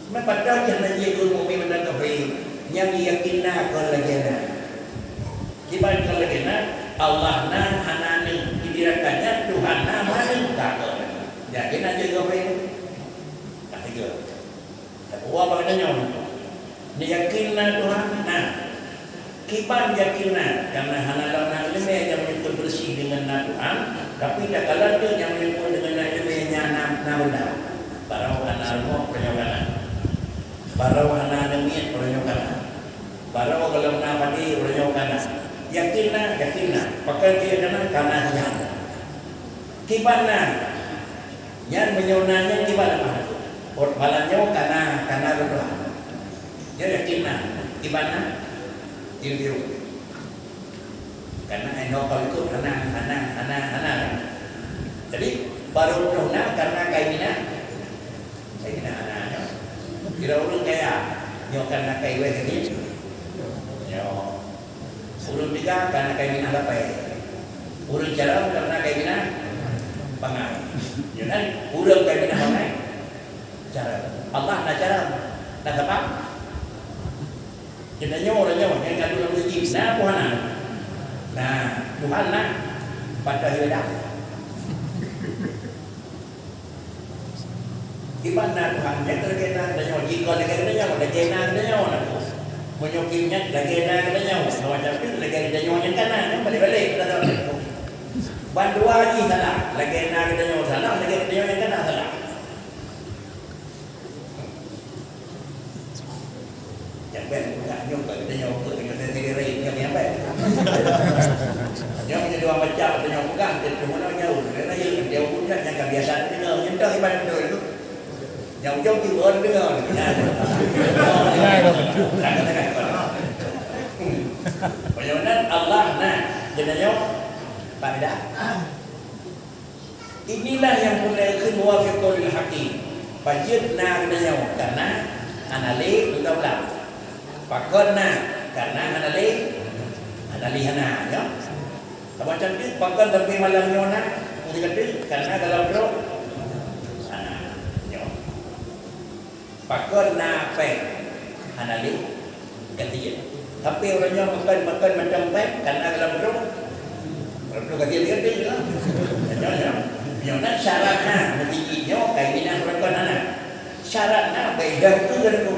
Meupadahkan hana jeuet keu mukmin mantong kafé, nyang yakin na kon lagée na. Kiban kon lagée na, Allah na hana ni, dibirakan nyan Tuhan na mana ka kon. Jadi na jeuet kafé. Nah, tiga. Dua bak nyoe. Neuyakin na Tuhan? Na. Kiban yakin na, karena hana lom na ileumé nyang meunyeupôt beureusi deungon na Tuhan, tapi takalon teuk nyang meunyeupôt deungon na ileumé nyan na, na beuna. Barô hana rumoh, uroe nyoe ka na. Barô hana aneuk miet, uroe nyoe ka na. Barô gohlom na padé, uroe nyoe ka na. Yakin na, yakin na. Pakon jeuet ka na, ka na nyan. Kiban na. Nyan meunyoe na nyan kiban leumah lagée. Ot malam nyoe ka na, ka na reudoh. Nyoe yakin na, kiban na, kiban biru. Karena ai nyoe kalau ikut hana, hana, hana, hana. Jadi, baru reudoh na karena kai minah. Kai minah hana nyoe. Kira ureueng kaya, nyoe karena kai wéh ni. Nyoe. Ureueng teuga karena kai minah lapée. Ureueng carông karena kai minah bangai. Ya kan? Ureueng kai minah bangai, carông. Allah na carông. Na sabab? Geutanyoe, ureueng nyoe nyang ka duek lam meuseujid, na peue hana? Na, Tuhan na. Padahai dah. Kiban na Tuhan nyan lagée na geutanyoe, jikon lagée geutanyoe, lagée na geutanyoe na. Meunyoe kiban nyan lagée na geutanyoe, macam tu lagée geutanyoe nyang ka na, nyan balek-balek. Ban dua jih salah, lagée na geutanyoe salah, lagée geutanyoe nyang ka na salah. Nyang bèk peugah nyoe ka geutanyoe, ka geutanyoe sendiri, nyoe nyang bèk. Nyoe meunyoe dua macam geutanyoe peugah, geutanyoe meunan nyoe, karena nyoe geutanyoe peugah nyang ka biasa geutanyoe, nyoe ibarat beutôi tu. Nyang ujong tiga orang dengar. Nah, nah, nah. Meunyoe meunan Allah na, geutanyoe, tak beda. Inilah nyang peureulée kheun muwafiqun lil haqqi. Pajan na geutanyoe, karena hana lé geutanyoe. Pakon na, karena hana lé, hana lé hana, nyoe. Sama cantik, pakon sampai malam nyoe na, meusti cantik, karena dalam droe hana, nyoe. Pakon na péng hana lé ganti jih. Tapi ureueng nyoe makon, makon mantong péng, kana gohlom droe. Gohlom droe ganti, ganti lah. Nyoe, nyoe. Nyoe na syarat na, meuseujid nyoe, kai minah ureueng kon hana. Syarat na, beda tu kan tu.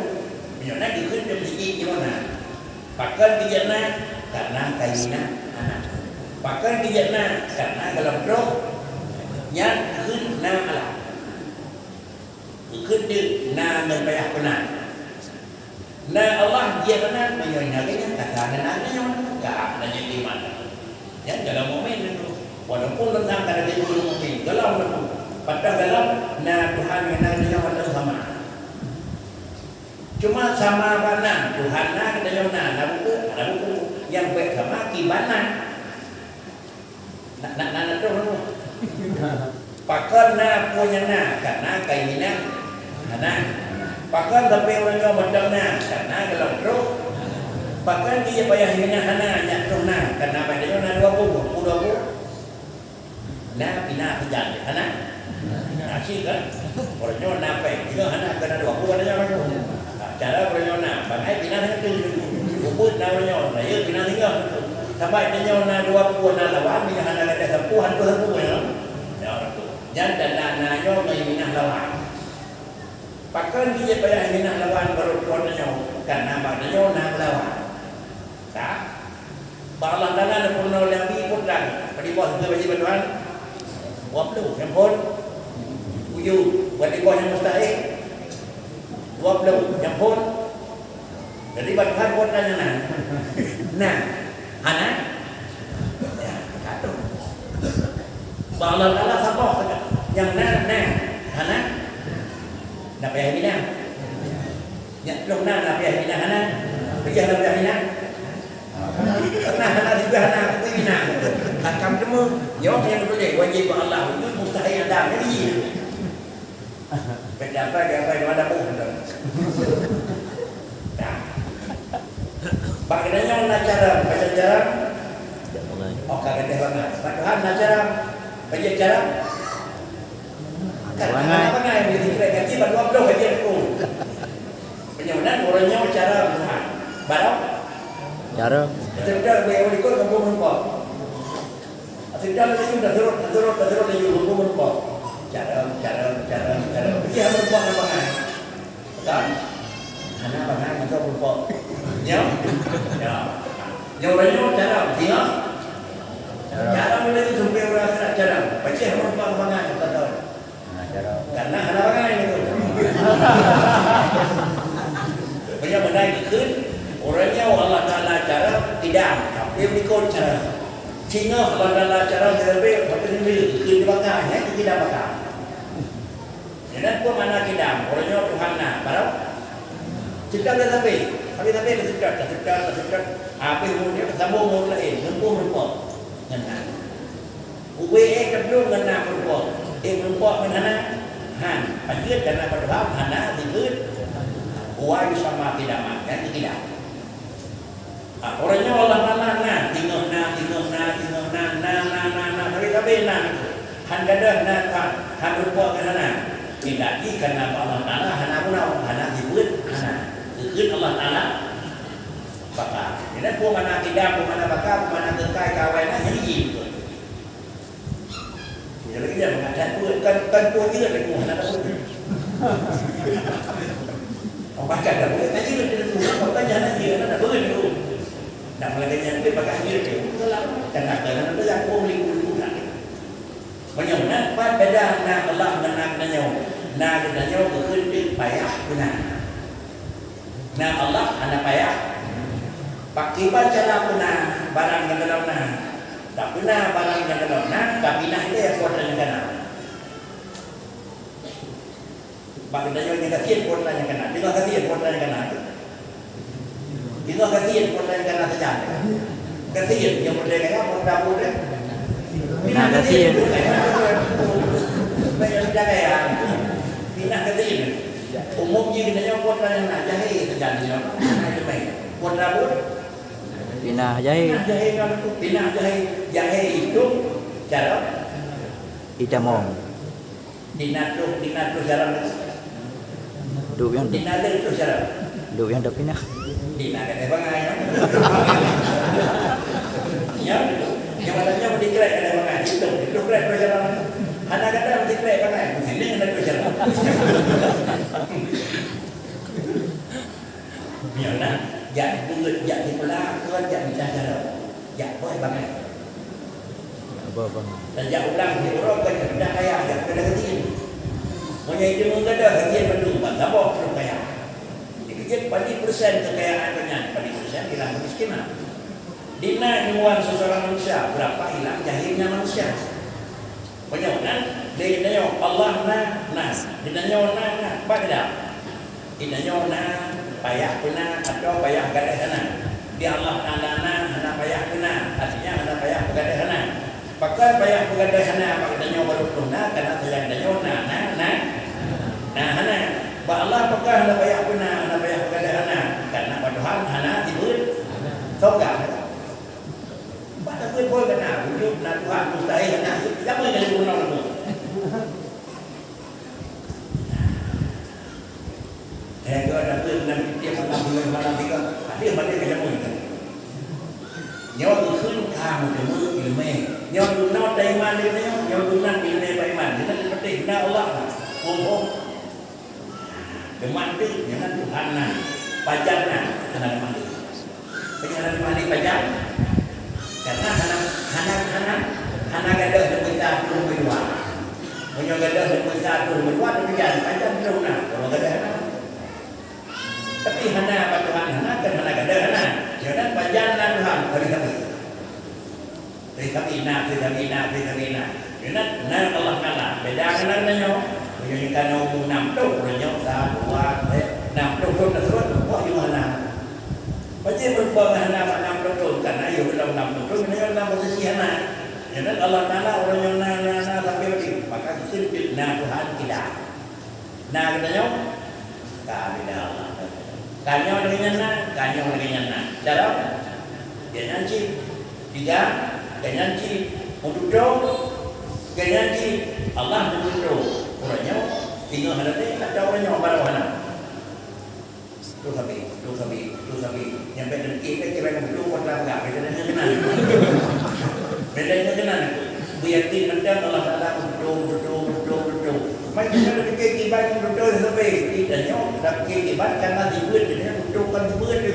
Nyoe na dikheun di meuseujid nyoe na. Pakon dijak na, karena kai minah hana. Pakon dijak na, karena gohlom droe. Nyan dikheun na alam. Keudeuk na ngon payah peunan. Na Allah jeuet meunan, meunyoe na geuhnyan, kata na, na geuhnyan, ka na jeuet iman. Nyan dalam mukmin itu. Walaupun teuntang ka na jeuet ureueng mukmin, dalam itu. Padahai dalam na Tuhan ngon na geuhnyan padahai sama. Cuma sama bak na, Tuhan na, geutanyoe na, na buku, na buku. Nyang bèk sama kiban na. Na, na, na, na, na, na. Pakon na peue nyang na, kana keuinginan hana. Pakon sabe uroe nyoe mantong na, kana gohlom troh. Pakon jih payah inginan hana, nyak troh na, kana bak tanyoe na dua peue, peue dua peue. Na pih na sajan, hana? Na cit kan? Uroe nyoe na péng, singoh hana, kana dua peue, hana nyoe. Cara uroe nyoe na, bangai pih na singoh tu. Peubuet na uroe nyoe, rayeuk pih na singoh tu. Saban tanyoe na dua peue na lawan, meunyoe hana gata sapeue, hantu sapeue nyoe. Nyan tanda na nyoe ngon inginan lawan. Pakon jih payah inginan lawan baroe tuan tanyoe, kana bak tanyoe na meulawan. Ka? Bak Allah Taala na peurunoe lé Nabi peue trang, padum boh sigoe bajée bantuan? Dua ploh, nyang phon? Tujoh, padum boh nyang mustahil? Dua ploh, nyang phon? Jadi bak Tuhan phon na nyang na? Na. Hana? Ya, satu. Bak Allah Taala saboh saja. Nyang na, na. Hana? Na payah inginan. Nyak troh na, na payah inginan hana? Payah na payah inginan? Pernah hana, juga hana, aku inginan. Takam teuma, nyoe nyang tuléh wajéb bak Allah, wujud mustahil ada, jadi. Pejabat, pejabat, mana pun. Nah. Bak geutanyoe na cara, bajée cara. Oh, ka gadeh bangai. Bak Tuhan na cara, bajée cara. Kan bangai. Hana bangai, bajée cara gaji bak dua ploh gaji aku. Meunyoe nan uroe nyoe cara Tuhan. Barang? Cara. Sekedar beu ikut kampung rumpok. Sekedar laju dah surut, dah surut, dah surut laju kampung rumpok. Cara, cara, cara, cara. Bajée rumpok na bangai. Kan? Hana bangai mantong rumpok. Ya? Ya. Nyoe uroe nyoe cara, singoh? Cara. Cara mulai sampai uroe akhirat cara. Pacéh rumpok bangai, beutôi. Nah, cara. Karena hana bangai itu. Banyak bangai ikut, uroe nyoe Allah Taala cara tidak, tapi berikut cara. Singoh Allah Taala cara, tapi, tapi ikut dibakar, ya, tidak bakar. Nyan peue makna kidam? Uroe nyoe Tuhan na, barô? Seutôt sabe, sabe-sabe taseutôt, taseutôt, taseutôt. Habéh uroe nyoe tasambông ngon ureueng laén, muphom rupa. Nyan na. Ubé ék tablông ngon na meurupa. Ék meurupa ngon hana? Han. Pajoh kana bak Tuhan hana dikeue. Wa yusamma qidaman, nyan kidam. Ah, uroe nyoe Allah Taala na, singoh na, singoh na, singoh na, na, na, na, na, sabe-sabe na. Han gadôh na, han, han rupa kana na. Indaki kana bak Allah Taala hana guna, hana jibeuet, hana. Geukheun Allah Taala baka. Jadi peue makna kidam, peue makna baka, peue makna keukai, kawai na, jadi jih. Jadi dia mengatakan, "Bukan, bukan pun jeuet aku, hana ada pun." Apakah ada bukan? Tanya dia tu, bukan hana dia, hana ada pun tu. Nak melagak nyan pun pakai dia tu. Salah. Kan ada, kan ada yang pun boleh guna. Meunyoe na, pat beda na Allah ngon na geutanyoe. Na geutanyoe geukheun payah guna. Na Allah hana payah. Pakiban cara peuna barang nyang gohlom na. Tapeuna barang nyang gohlom na, tapinah ilée kuat nyang kana. Bak geutanyoe nyang gasien kuat nyang kana. Deungoe gasien kuat nyang kana. Deungoe gasien kuat nyang kana sajan. Gasien nyang peureulée kaya kuat dapur deh. Nah, gasien. Pinah gasien. Umum jih geutanyoe kuat nyang na, jahé sajan nyoe. Nah, itu baik. Kuat dapur. Pinah jahé. Pinah jahé kan tu, pinah jahé. Jahé itu cara. Itamong. Dina troh, dina troh jalan. Duek nyang, dina le troh jalan. Duek nyang tapinah. Dina gadeh bangai, ya. Ya, yang mana nyoe dikrek gadeh bangai, itu, itu krek troh jalan. Hana gadeh dikrek bangai, sini hana troh jalan. Nyoe na, jak beuet, jak sikula, kon jak mita jalan. Jak boh bangai. Abah bang. Tajak ulang di uroe ka dah kaya, jak kena gasien. Meunyoe itu meugadôh gasien bandum, ban saboh troh kaya. Dikeujeuet padum persen kekayaan geuhnyan, padum persen hilang kemiskinan. Dina ilmuwan seseorang manusia, berapa hilang jahilnya manusia. Meunyoe na, di geutanyoe Allah na, na. Geutanyoe na, na. Pat beda? Geutanyoe na payah peuna atawa payah gadôh hana. Di Allah Taala na hana payah peuna, artinya hana payah peugadôh hana. Pakon payah peugadôh hana bak geutanyoe? Barô na, kana sayang tanyoe na, na, na, na hana. Bak Allah peugah hana payah peuna, hana payah peugah hana. Kana bak Tuhan hana sifeuet sogang. Bak tabeuet boh kana, wujud na Tuhan, mustahil hana. Siapa yang jadi gubernur tu? Hai geuh, na peuet nan tiep malam buleuen malam tiga, hadeh balik ka jameun. Nyoe geukheun ka meuteumé ileumèe. Nyoe geunoe taiman lé nyoe, nyoe geunan ileumèe bak iman. Geunan teupeuteh, na Allah na. Hom-hom. Teuma teuk nyoe nan Tuhan nan. Pajan nan, hana teuma teuk. Meunyoe hana teumani pajan, karena hana, hana, hana, hana gadôh leumeusa ateueh leumeuduwa. Meunyoe gadôh leumeusa ateueh leumeuduwa, tapi jan pajan lôn na, kalau gadôh hana. Tapi hana bak Tuhan hana, kan hana gadôh hana. Nyoe nan pajan na Tuhan, bagi kami. Bagi kami na, bagi kami na, bagi kami na. Nyoe nan, nan Allah Taala. Beda ngon tanyoe. Meunyoe tanyoe umu nam ploh, uroe nyoe sa, dua, eh, nam ploh thon teuseuôt, wah, nyoe hana. Bajée meurupa ngon hana bak nam ploh thon, kan na yôh lom nam ploh thon, meunyoe lam posisi hana. Nyan Allah Taala ureuëng nyang na, na, na sampai mati, maka geuseumpet na Tuhan tidak. Na geutanyoe? Ka beda Allah. Ka nyoe lagée nyan na, ka nyoe lagée nyan na. Dalam, geuh nyan cit. Tiga, geuh nyan cit. Meututoe, geuh nyan cit. Allah meututoe. Ureuëng nyoe, singoh hana teuh, atau ureuëng nyoe baroe hana. Tu sabe, tu sabe, tu sabe. Nyang bèk dengki, bèk kiban, tu kota peugah, bèk deungoe keunan. Bèk deungoe keunan. Beuyakin mantong Allah Taala beutôi, beutôi, beutôi, beutôi. Mai kita fikir kiban beutôi sabe. Kita nyoe, kita fikir kiban karena sifeuet, kita nyoe beutôi kon sifeuet tu.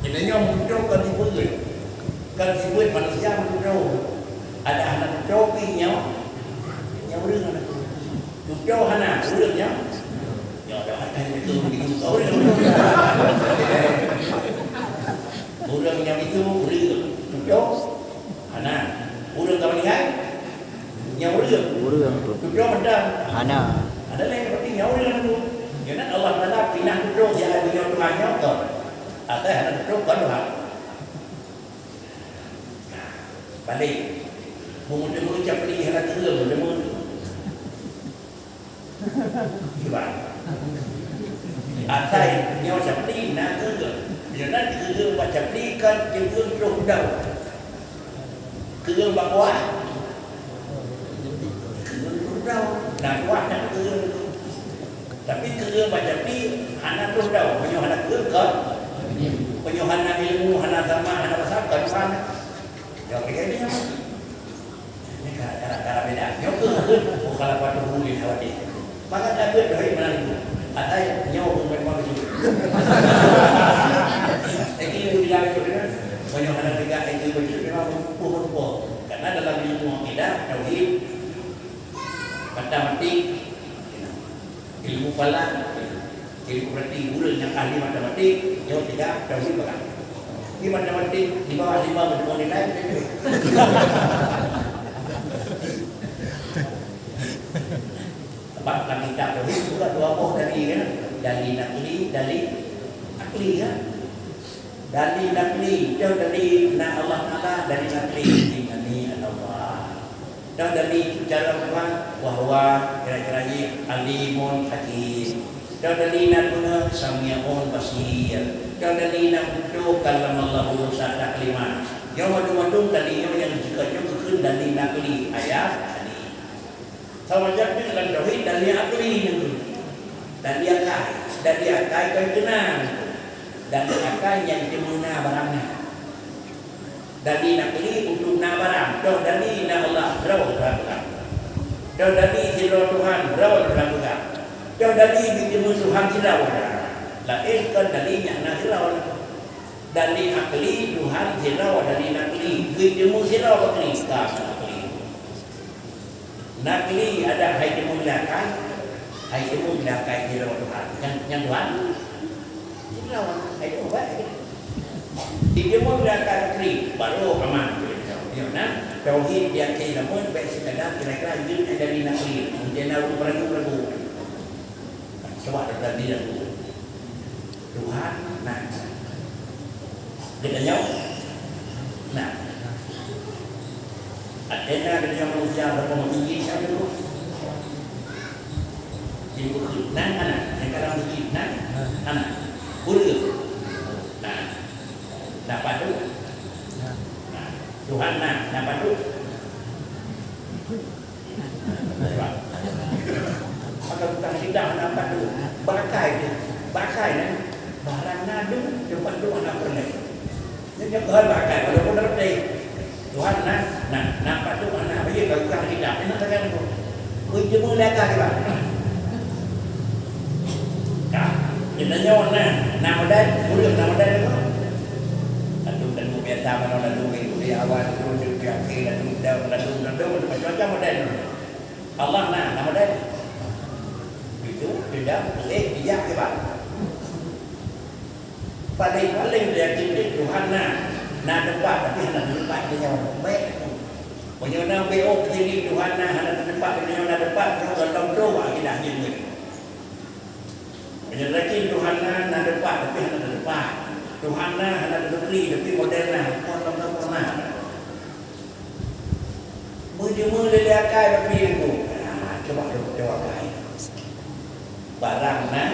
Kita nyoe beutôi kon sifeuet. Kon sifeuet manusia beutôi. Ada hana beutôi pih nyoe. Nyoe ureuëng hana. Tutoe hana, ureuëng nyan. Nyoe dah akan itu begitu kau ni. Ureuëng nyang itu ureuëng. Tutoe hana. Ureuëng ka meuninggai? Nyoe ureuëng. Ureuëng tu. Tutoe mantong. Hana. Ada lain berarti nyoe ureuëng tu. Nyan Allah Taala pinah tutoe di atas dunia Tuhan nyoe tu. Atas hana tutoe kon Tuhan. Balek. Meunyoe meuteumé capli hana keureung, meuteumé. Kiban. Asai nyoe capli na keureung. Bila na keureung bak capli kan keureung troh udau. Keureung bak kuah. Keureung troh udau. Na kuah na keureung. Tapi keureung bak capli hana troh udau. Meunyoe hana keureung kan. Meunyoe hana ilmu, hana sama, hana pasal kan. Nyoe kira ni. Nyoe ka, ka, ka beda. Nyoe keuh, keuh mukhalafatuhu lil hawadits. Maka tabeuet dari mana tu? Atai nyoe pun memang begitu. Jadi, ilmu bilang itu kan, banyak hal tiga itu begitu memang rupa-rupa. Karena dalam ilmu akidah, tauhid, matematik, ilmu falak, jadi berarti ureuëng nyang ahli matematik, nyoe tiga tauhid pegang. Di matematik, di bawah lima beutôi nilai, beutôi. Sebab kami tak tauhid juga dua boh dari, kan? Dari nakli, dari akli, kan? Dali nakli, toh dali na Allah Taala, dali nakli, innani anallah. Toh dali cara Tuhan, wa huwa, kira-kira jih, alimun hakim. Toh dali na guna, sami'un basir. Toh dali na beutôi, kallamallahu Musa taklima. Nyoe mandum-mandum dali nyoe nyang jika nyoe geukheun dali nakli, ayat tadi. Sama jadi lam tauhid dali akli nyoe. Dali akai, dali akai kon keunan. Dali akai nyang jiteumé na barang na. Dali nakli untuk na barang, toh dali na Allah droe Tuhan peugah. Toh dali sidroe Tuhan droe Tuhan peugah. Toh dali jiteumé Tuhan sidroe. Laén kon dali nyang na sidroe. Dali akli Tuhan sidroe, dali nakli jiteumé sidroe, akli ka akli. Nakli ada hai teumeung lé akai, hai teumeung lé akai sidroe Tuhan. Nyang, nyang Tuhan? Sidroe, hai teumeung baik. Di teumeung lé akai nakli, baru aman. Nyoe na, tauhid di akhé zaman bèk sekadar kira-kira jeuet dari nakli. Mungkin na ureueng ragu-ragu. Coba tadi ragu. Tuhan, nah. Geutanyoe, nah. Atena geutanyoe manusia saboh meusijinan saja tu. Jadi bukeuti nan hana, nyang ka lam meusijinan hana. Ureueng. Nah, na padub. Nah, Tuhan na, na padub. Maka bukan kita hana padub. Bakai tu, bakai nan barang na dum, teumpat dum hana peureulèe. Nyoe keuhai bakai, walaupun reti. Tuhan na, na, na padub hana, bagi kau bukan kita, kena tekan tu. Beujeumeu lé ka juga. Ka, kita nyoe na, na modal, ureueng na modal tu. Lalu, lalu biasa mana lalu minggu di awal tu, di akhir, lalu daun, lalu, lalu, lalu macam-macam modal tu. Allah na, na modal. Itu, tidak, boleh, tidak, sebab. Paling-paling yakin di Tuhan na, na teumpat, tapi hana teumpat di nyoe. Baik. Meunyoe na B O ke sini, Tuhan na, hana teumpat di nyoe, na teumpat, nyoe gohlom trok akidah jin ni. Meunyoe yakin Tuhan na, na teumpat, tapi hana teumpat. Tuhan na, hana teuturi, tapi model na, gohlom trok na. Beujeumeu lé akai bak diri ku. Ah, cuba lôn keucewakan. Barang na,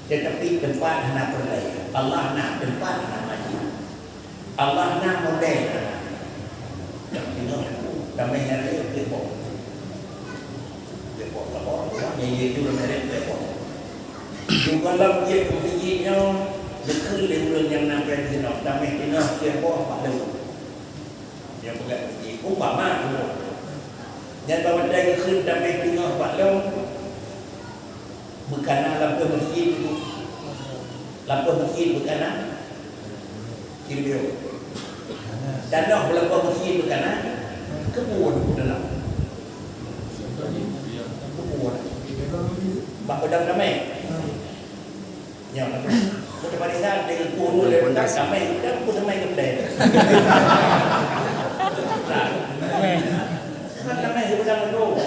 tetapi teumpat hana peureulèe. Allah na, teumpat hana maji. Allah na, model hana. Nyang tinggai aku, damai nyang raya, peuet boh. Peuet boh, saboh, ureueng nyang ye tu lam deret, peuet boh. Di dalam jeuet meuseujid nyoe, geukheun lé ureueng nyang na peuet jinoe, damai tinggai, peuet boh, bak lôn. Nyang peugah meuseujid, umpama tu. Nyan bak watèe geukheun damai teungoh bak lôn, beukana lampôh meuseujid tu. Lampôh meuseujid beukana. Kira-kira. Tanoh lampôh meuseujid beukana. Keupeue dalam? Keupeue? Bak peudong damai. Nyoe, beutôi barisan, teungku dulu, samai, dan aku samai ke play. Kan samai ke pedang dulu.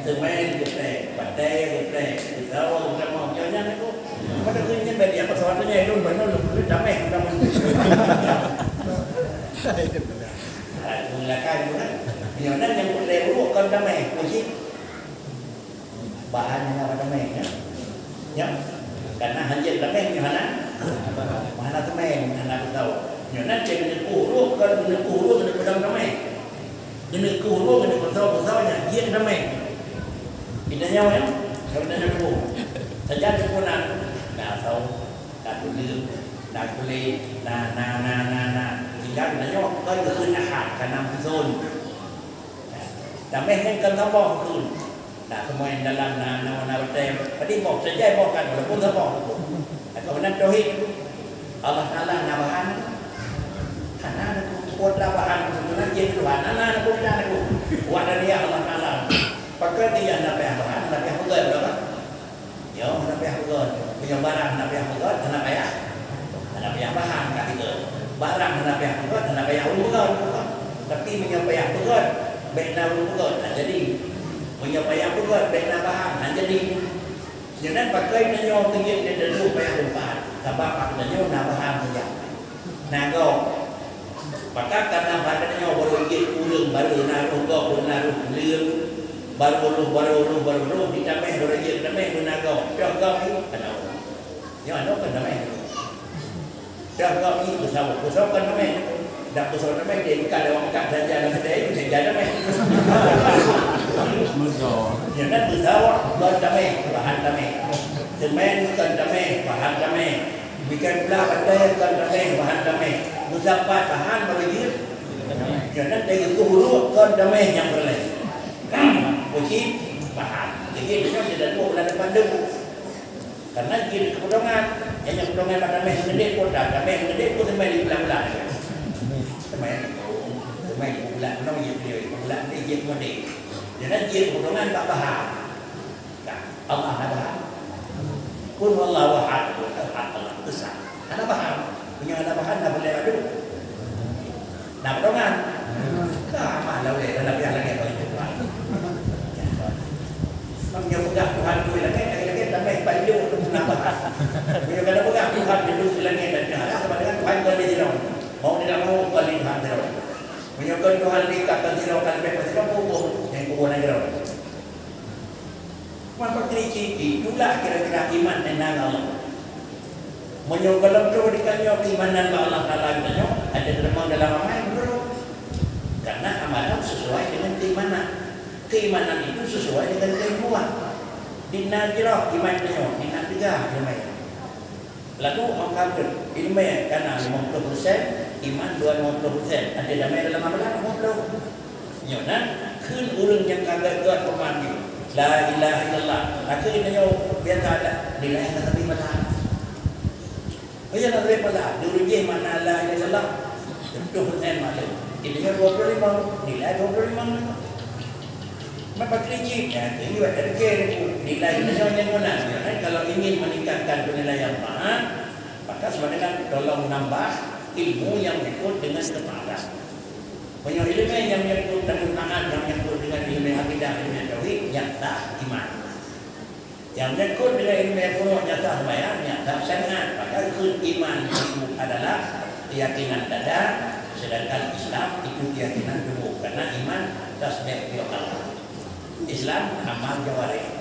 Samai ke play, batai ke play, kita orang sama, nyonya aku. Pada tu nyen bagi apa soal tu, nyonya itu benar, lu, lu damai, damai. Mulakan juga. Nyonya yang play dulu, kan damai, kunci. Bahan hana teumé, ya. Ya. Karena hanjeuet teumé nyoe hana, hana teumé, hana beutôi. Nyoe nan cit geuneuk kuruh, kon geuneuk kuruh, geuneuk peudong teumé. Geuneuk kuruh, geuneuk beutôi-beutôi nyan jeuet teumé. Kita nyoe, ya. Kita nyoe dulu. Sajan pun na, na saum, na tuleueng, na kulét, na, na, na, na, na. Sehingga kita nyoe kon geukheun ahad, ka nam peuzon. Damai nyan kan saboh tu. Nah, semua yang dalam na, na, na, beutôi. Tadi boh, sejai boh kan, walaupun saboh tu. Nah, kawanan tauhid tu. Allah Taala na bahan. Hana na ku, kuat na bahan, sebenarnya Tuhan. Hana na ku, hana na ku. Wah, dan dia Allah Taala. Pakai dia na payah bahan, na payah peugah berapa? Nyoe hana payah peugöt. Meunyoe barang hana payah peugöt, hana payah, hana payah bahan ka peugöt. Barang hana payah peugöt, hana payah ureueng peugöt. Tapi meunyoe payah peugöt, bèk na ureueng peugöt, hana jadi. Meunyoe payah peugöt, bèk na bahan, hana jadi. Nyoe nan pakon tanyoe teungieng dan tanyoe payah teumpat, sabab tanyoe na bahan saja. Na gob. Maka karena badan nyoe baru jeuet ureueng, baru na roh gob, baru na roh leueng, baru roh, baru roh, baru roh, ditameh baru jeuet tameh beuna gob. Dah gob ni, kana ureueng. Nyoe aneuk kan tameh. Dah gob ni beusawot, beusawot kan tameh. Dah beusawot tameh, dia bukan lewat makan saja, dengan dia, dia jadi tameh. Betul. Ya kan, beusawot, gob tameh, bahan tameh. Semen kan tameh, bahan tameh. Bikin pula batai kon damai, bahan damai. Meusapat bahan baru jeuet. Jangan dari itu huruf kon damai nyang peureulèe. Puji bahan. Jadi itu tidak mau bulan depan dulu. Karena jeuet keu peudongan. Nyang peudongan bak damai meudeh pun dah, damai meudeh pun sampai di bulan-bulan. Sampai, sampai di bulan, bulan dia, bulan dia jeuet meudeh. Jangan jeuet keu peudongan bak bahan. Nah, Allah na bahan. Qul huwallahu ahad, ahad, Allah besar. Hana bahan. Meunyoe hana bahan, na boleh adu. Na peudongan. Ka mah la ulèe, na piah langèt bagi Tuhan. Meunyoe peugah Tuhan tu langèt, langèt, langèt, tambah baju tu na bahan. Meunyoe kada peugah Tuhan tu langèt dan jahat, sama dengan Tuhan kon di dalam. Mau tidak mau, kon di Tuhan dalam. Meunyoe kon Tuhan di ka sidroe ka leubeh sidroe, kubu nyang kubu nanggroe. Maka kritik itulah kira-kira iman nyang na Allah. Meunyoe gohlom troh di tanyoe keimanan bak Allah Taala geutanyoe, ada teurimong dalam amai, meunurot. Karena amalan sesuai dengan keimanan. Keimanan itu sesuai dengan keilmuan. Di na jroh iman tanyoe, di na teuga iman. Lalu, 'oh ka trok ileumèe kana limong ploh persen, iman dua limong ploh persen. Até damé dalam amalan, limong ploh. Nyoe na, kheun ureueng nyang ka gèt-gèt peuman nyoe, "La ilaha illallah." Akhé nyoe biasa dak nilai hana sabe bala. Hana sabe bala, di ureueng jih makna la ilaha illallah, ploh persen maklum. Intinya dua puluh lima, nilai dua puluh lima. Maka kritik, ya, ini buat R K itu. Nilai beliau yang menang. Ya, kan? Kalau ingin meningkatkan penilaian Quran, maka sebenarnya tolong nambah ilmu yang menyangkut dengan ketaatan. Banyak ilmu yang menyangkut dengan taat, yang menyangkut dengan ilmu akidah, ilmu tauhid, yang tak iman. Yang menyangkut dengan ilmu furu', nyata sembahyang, nyata syariat. Maka itu iman itu adalah keyakinan dada, sedangkan Islam itu keyakinan tubuh. Karena iman tasdik bil qalb. Islam amal jawarih.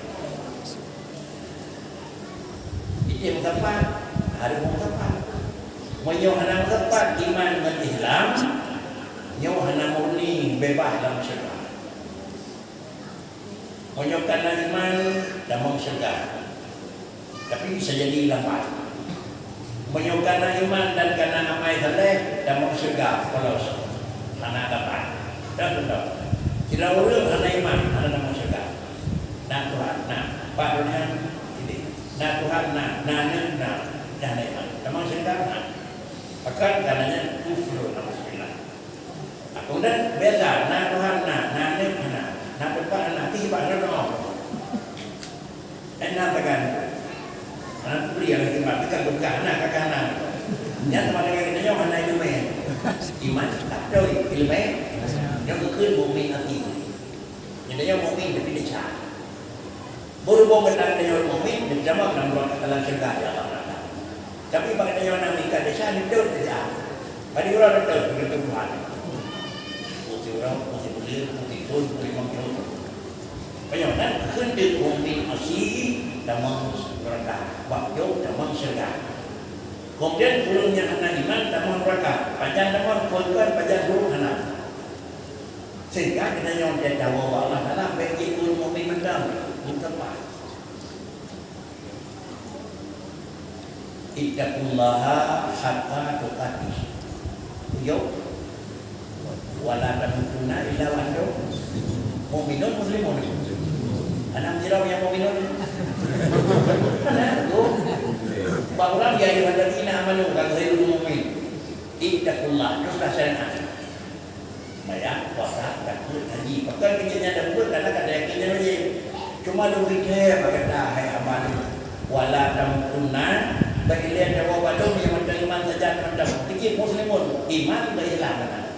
Itu meusapat, harus meusapat. Meunyoe hana meusapat iman ngon Islam, nyoe hana murni beubaih lam syeuruga. Meunyoe kana iman, tamong syeuruga. Tapi bisa jadi lambat. Meunyoe kana iman dan kana amai saleh, tamong syeuruga, polos. Hana dapat. Dan beutôi. Sidroe ureueng hana iman, hana tamong syeuruga. Na Tuhan, na. Bak donya, ini. Na Tuhan, na. Na neuk, na. Dah hana iman. Tamong syeuruga, na. Bahkan kana nyan kufur, naudzubillah. Kemudian biasa, na Tuhan na, na neuk na, na teumpat na, tapi sifat na doa. Eh, na tagan. Hana teupeuri lagèe sifat, teuka geupeugah na, ka ka na. Nyan sama dengan kita nyoe hana ileumèe. Iman, tak beutôi, ileumèe. Nyoe geukheun mukmin asli. Kita nyoe mukmin tapi desya. Berhubung gata nyoe mukmin, neutamong lam ruang dalam syeuruga, ya Allah Taala. Tapi bak gata nyoe na meuikat desya, neutôt desya. Bagi uroe neutôt, neutôt Tuhan. Putih uroe, putih buleuen, putih thôn, putih limong thôn. Meunyoe na kheun mukmin asli, tamong neuraka, bak jôk tamong syeuruga. Kemudian ureueng nyang hana iman tamong neuraka, pajan tamong, kon-kon pajan buruk hana. Sehingga geutanyoe watèe tawoe bak Allah Taala, bèk jeuet keu ureueng mukmin mantong, meuteumpat. Ittaqullaha haqqa tuqatih. Yo. Wa la tamutunna illa wa antum mu'minun muslimun. Aneuk sidroe nyang mukminun. Nah, tu. Bak urang, "Ya ayyuhalladzina amanu," ka kheun mu'min. Ittaqullah, teruslah syariat. Sembahyang, puasa, zakeuet, haji. Pakon keu nyan tapubuet? Karena ka tayakin nyan wajéb. Cuma lôn pike bak gata, hai hamba lôn, wala tamutunna, bak ilèe tawoe bak lôn nyang mantong iman sajan mantong. Keu cit muslimun, iman bak Islam mantong.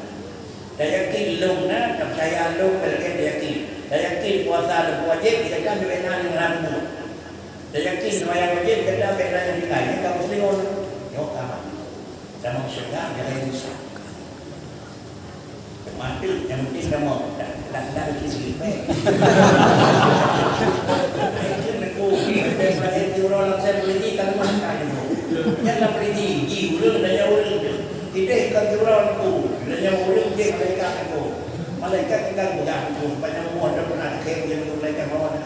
Tayakin lôn na, tapeucaya lôn, bak lagèe tayakin. Tayakin puasa lôn wajéb, di gata bèk na nyang hana mubuet. Tayakin sembahyang wajéb, di gata bèk na nyang tinggai. Nyan ka muslimun. Nyoe ka aman. Tamong syeuruga, jangan rusak. Mati, yang penting tamong. Dah, dah, dah, dah, dah, dah. Itu neku, yang penting lahir di orang langsung berhenti, kalau makan itu. Jangan berhenti, di urut dan yang urut itu. Kita ikan di orang neku, dan yang urut je malaikat neku. Malaikat kita pegang neku, banyak umur dah pernah dikirim dia malaikat mawar.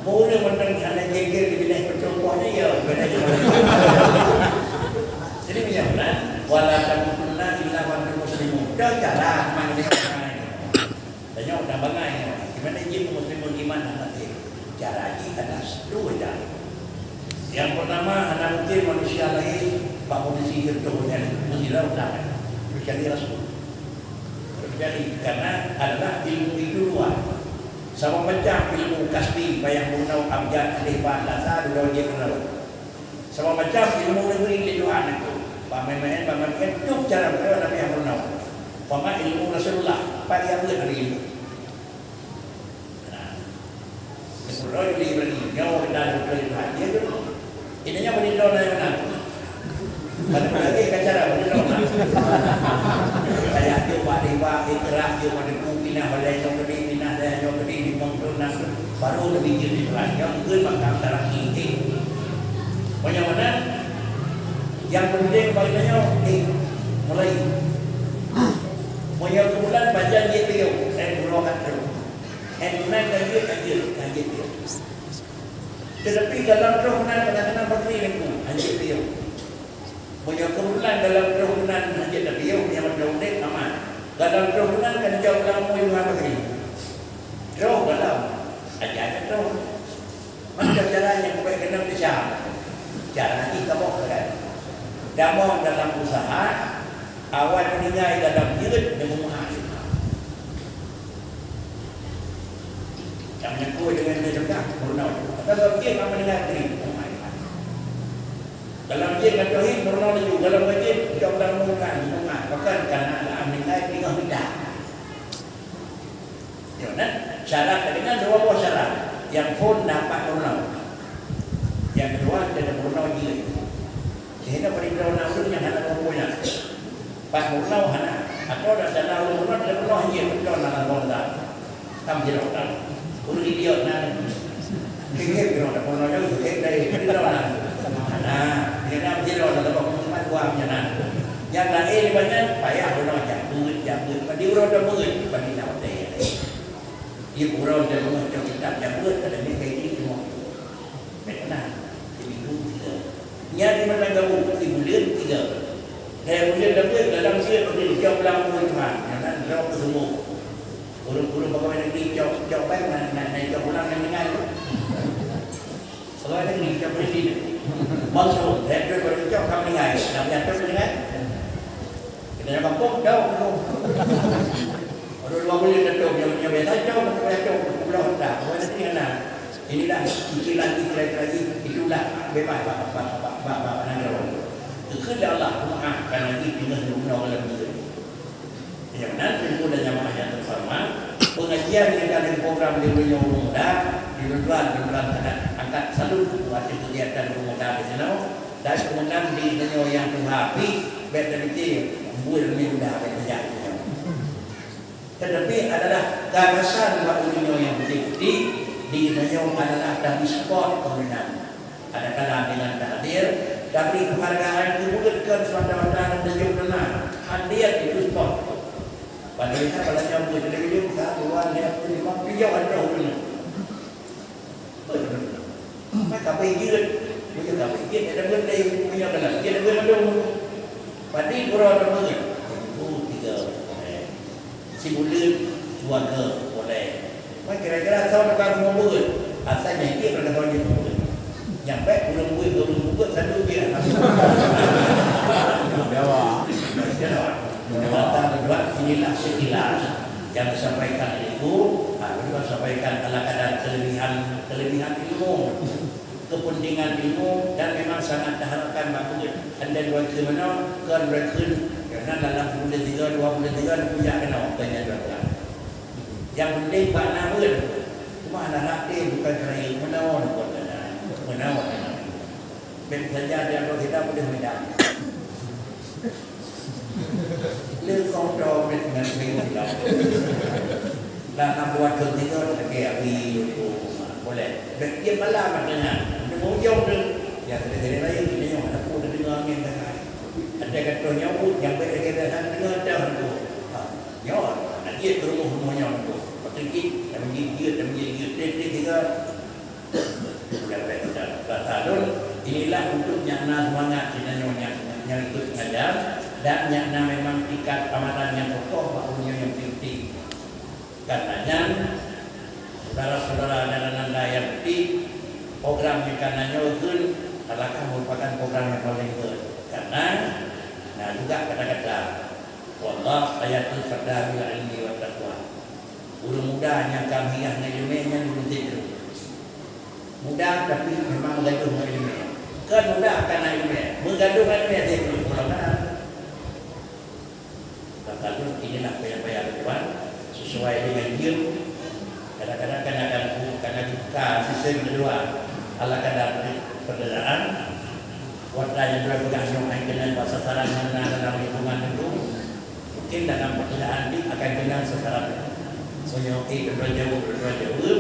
Ureueng mantong hana geger di binéh peucok poh nyan, ya, binéh. Jadi, meunyoe meunan, "Wala tamutunna illa wa antum muslimun." Dah jalan, memang dia orang lain. Tanya orang bangai, ya. Gimana jih muslimun iman dan mati? Cara jih ada satu aja. Yang pertama, hana mungkin manusia lahir bak kondisi jatuh nyan, meusilau tangan. Kecuali Rasul. Kecuali, karena adalah ilmu itu luar. Sama macam ilmu kasbi, payah meurunoe abjad, alif, ba, lasa, dudoe, jeuet meurunoe. Sama macam ilmu neubri lé Tuhan itu. Pamaén-maén, pamaén, itu cara beliau Nabi yang meurunoe. Pama ilmu Rasulullah, pat dia buat dari ilmu. Nah, meurunoe Nabi Ibrahim, nyoe kita ada betul Tuhan. Dia tu, ini nyoe beri doa yang menang. Pada lagi ke acara beri doa. Saya tu pada Baru leubeh jeuet di Tuhan. Nyang mungken makam darah tinggi. Banyak mana? Yang penting bagi nyoe, eh, mulai. Meunyoe keubulan baca jeuet piôh, eh, buroe ka troh. Eh, meunan ka jeuet, ka jeuet, ka jeuet piôh. Tetapi dalam troh nan kadang-kadang berhenti lengku, hanjeuet piôh. Meunyoe keubulan dalam troh nan hanjeuet piôh, nyang meunan udeb aman. Dalam troh nan kan jauh lam mui Tuhan bagri. Troh dalam, aja-aja troh. Macam cara nyang bukai keuneuk teucah. Cara jih kamoe kan. Damong dalam usaha, awai meuninggai dalam jeuet nyang meuhai. Nyang meunyeukui deungon dia cegah, meurunoe. Tapi bagi nyang meuninggai diri, meuhai. Dalam jin ngon tauhid, meurunoe laju. Dalam jin, cok dalam muka, meuhai. Bahkan kana lam meuninggai tinggal mita. Nyoe na, syarat tadi kan dua boh syarat. Nyang phôn dapat meurunoe. Nyang keudua, dia meurunoe jih. Sehingga bagi droe na ureueng nyang hana meurunoe nyan. Pat meurunoe hana. Atau dah sana ureueng meurunoe, dia meurunoe jih, beutôi na lam bongsa. Tam jinoe tam. Ureueng idiot na. Kengkeng jinoe na, meurunoe jauh, kengkeng dari, dari droe na. Hana. Dia na jinoe na, lepas pengumuman, buang nyan na. Nyang laén nibak nyan, payah meurunoe, jak beuet, jak beuet. Bagi uroe dah beuet, bagi na watèe. Di uroe dah beuet, cok kitab, jak beuet, pada ni kayak gini semua. Baik, nah. Jadi, itu tiga. Nyan di mata kamu, di buleuen tiga. Hai buleuen dah beuet, dalam jeuet, bagi dijawab lam buleuen Tuhan. Nyan kan, jawab ke semua. Ureueng-ureueng pegawai negeri, cok, cok bank, na, na, na, cok ulang nyan dengan. Pegawai negeri, cok presiden. Maksud, direktur baru cok, kamu dengan. Nak punya tu dengan. Kita nak kampung, jauh tu. Baru dua bulan dah tu, dia punya biasa, jauh, jauh, jauh, sepuluh dah. Pegawai negeri, anak. Inilah cicilan kita lagi, itulah bebas bak, bak, bak, bak, bak, bak nanggroe. Keukeue lé Allah, meu'ah, karena jih teungoh neubunoe lam jeuet. Nyang nan teungku dan jamaah nyang teuhoreumat, pengajian nyang ka lheueh program di buleuen nyoe ureueng muda, di lôn tuan, lôn tuan angkat, angkat salut buat kegiatan ureueng muda di sinoe, dan kemudian di nyoe nyang tuha pih, bèk tapike, buet ureueng muda bèk tajak di sinoe. Tetapi adalah gagasan bak ureueng nyoe nyang putéh-putéh, di geutanyoe adalah tabri support keunan. Kadang-kadang dengan tahdir, tabri penghargaan keu buet kon semata-mata ngon tajok teuma. Hadir itu support. Padahai kalau nyoe buet lé video, ka dua, lhèe, lima, tujoh ateuh ureueng. Beutôi. Maka bai jeuet. Bai jeuet, bai jeuet, ada benda, punya kena. Dia ada benda. Padahai uroe ada benda. Itu tiga. Sibuleuen dua go boleh. Maka kira-kira tahun depan semua buet. Asalnya dia pada tahun dia buet. Nyampe ureueng buet, ureueng buet, satu dia. Jawa. Jawa. Mata kedua, inilah sekilas yang disampaikan itu, ah, kedua sampaikan ala kadar kelebihan, kelebihan ilmu, kepentingan ilmu, dan memang sangat diharapkan bak murid. Anda dua kali mana, kan dua kali, karena dalam bulan tiga, dua bulan tiga, dia punya kena waktunya dua bulan. Yang penting bak na murid. Cuma anak-anak dia bukan kerana menawan, bukan kerana menawan. Bèk saja dia kalau kita boleh menang. Lé kong do met ngon ping silap. Lah na buat keu tiga lagèe abi tu. Boleh. Bèk tiep malam katanya. Di ujong tu. Ya, kita jadi raya, kita nyoe ada pun dengar angin dah. Ada kata nyaut, yang baik lagi dah dengar dah tu. Ha, nyoe, nak dia ke rumah, rumah nyoe tu. Pakai gig, dah menggigit, dah menggigit, dia, dia tiga. Bukan baik kita. Bahasa lôn, inilah untuk nyang na semangat, kita nyoe nyang, nyang ikut ngajar, dan nyang na memang tingkat amalan nyang kokoh, bak ureueng nyang penting. Karena nyan, saudara-saudara dan ananda nyang penting, program nyang ka na nyoe kheun, alangkah merupakan program nyang paling kheun. Karena, na juga kata-kata, "Wallah hayatul fata bil ilmi wat taqwa." Ureueng muda nyang ka meuhiah ngon ileumèe nyan ureueng seudeuk. Muda tapi memang meugadôh ngon ileumèe. Kon muda kana ileumèe, meugadôh ngon ileumèe seudeuk pulang na. Maka lôn inilah payah-payah lôn tuan, sesuai dengan jeuem. Kadang-kadang kan akan bu-, kan akan buka sistem kedua, ala kadar perbedaan. Warta nyang dua peugah nyoe hai keunan bak sasaran nyang na dalam lingkungan teungku. Mungkin dalam perbedaan ni akan keunan sasaran. Meunyoe eh, dua jaweueb, dua jaweueb.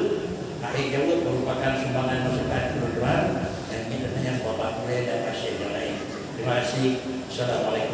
Akhé jaweueb meurupakan sumbangan masukan ulôn tuan, nyang jeuet ateueh nyan Bapak Gurèe dan pasien nyang laén. Terima kasih. Assalamualaikum.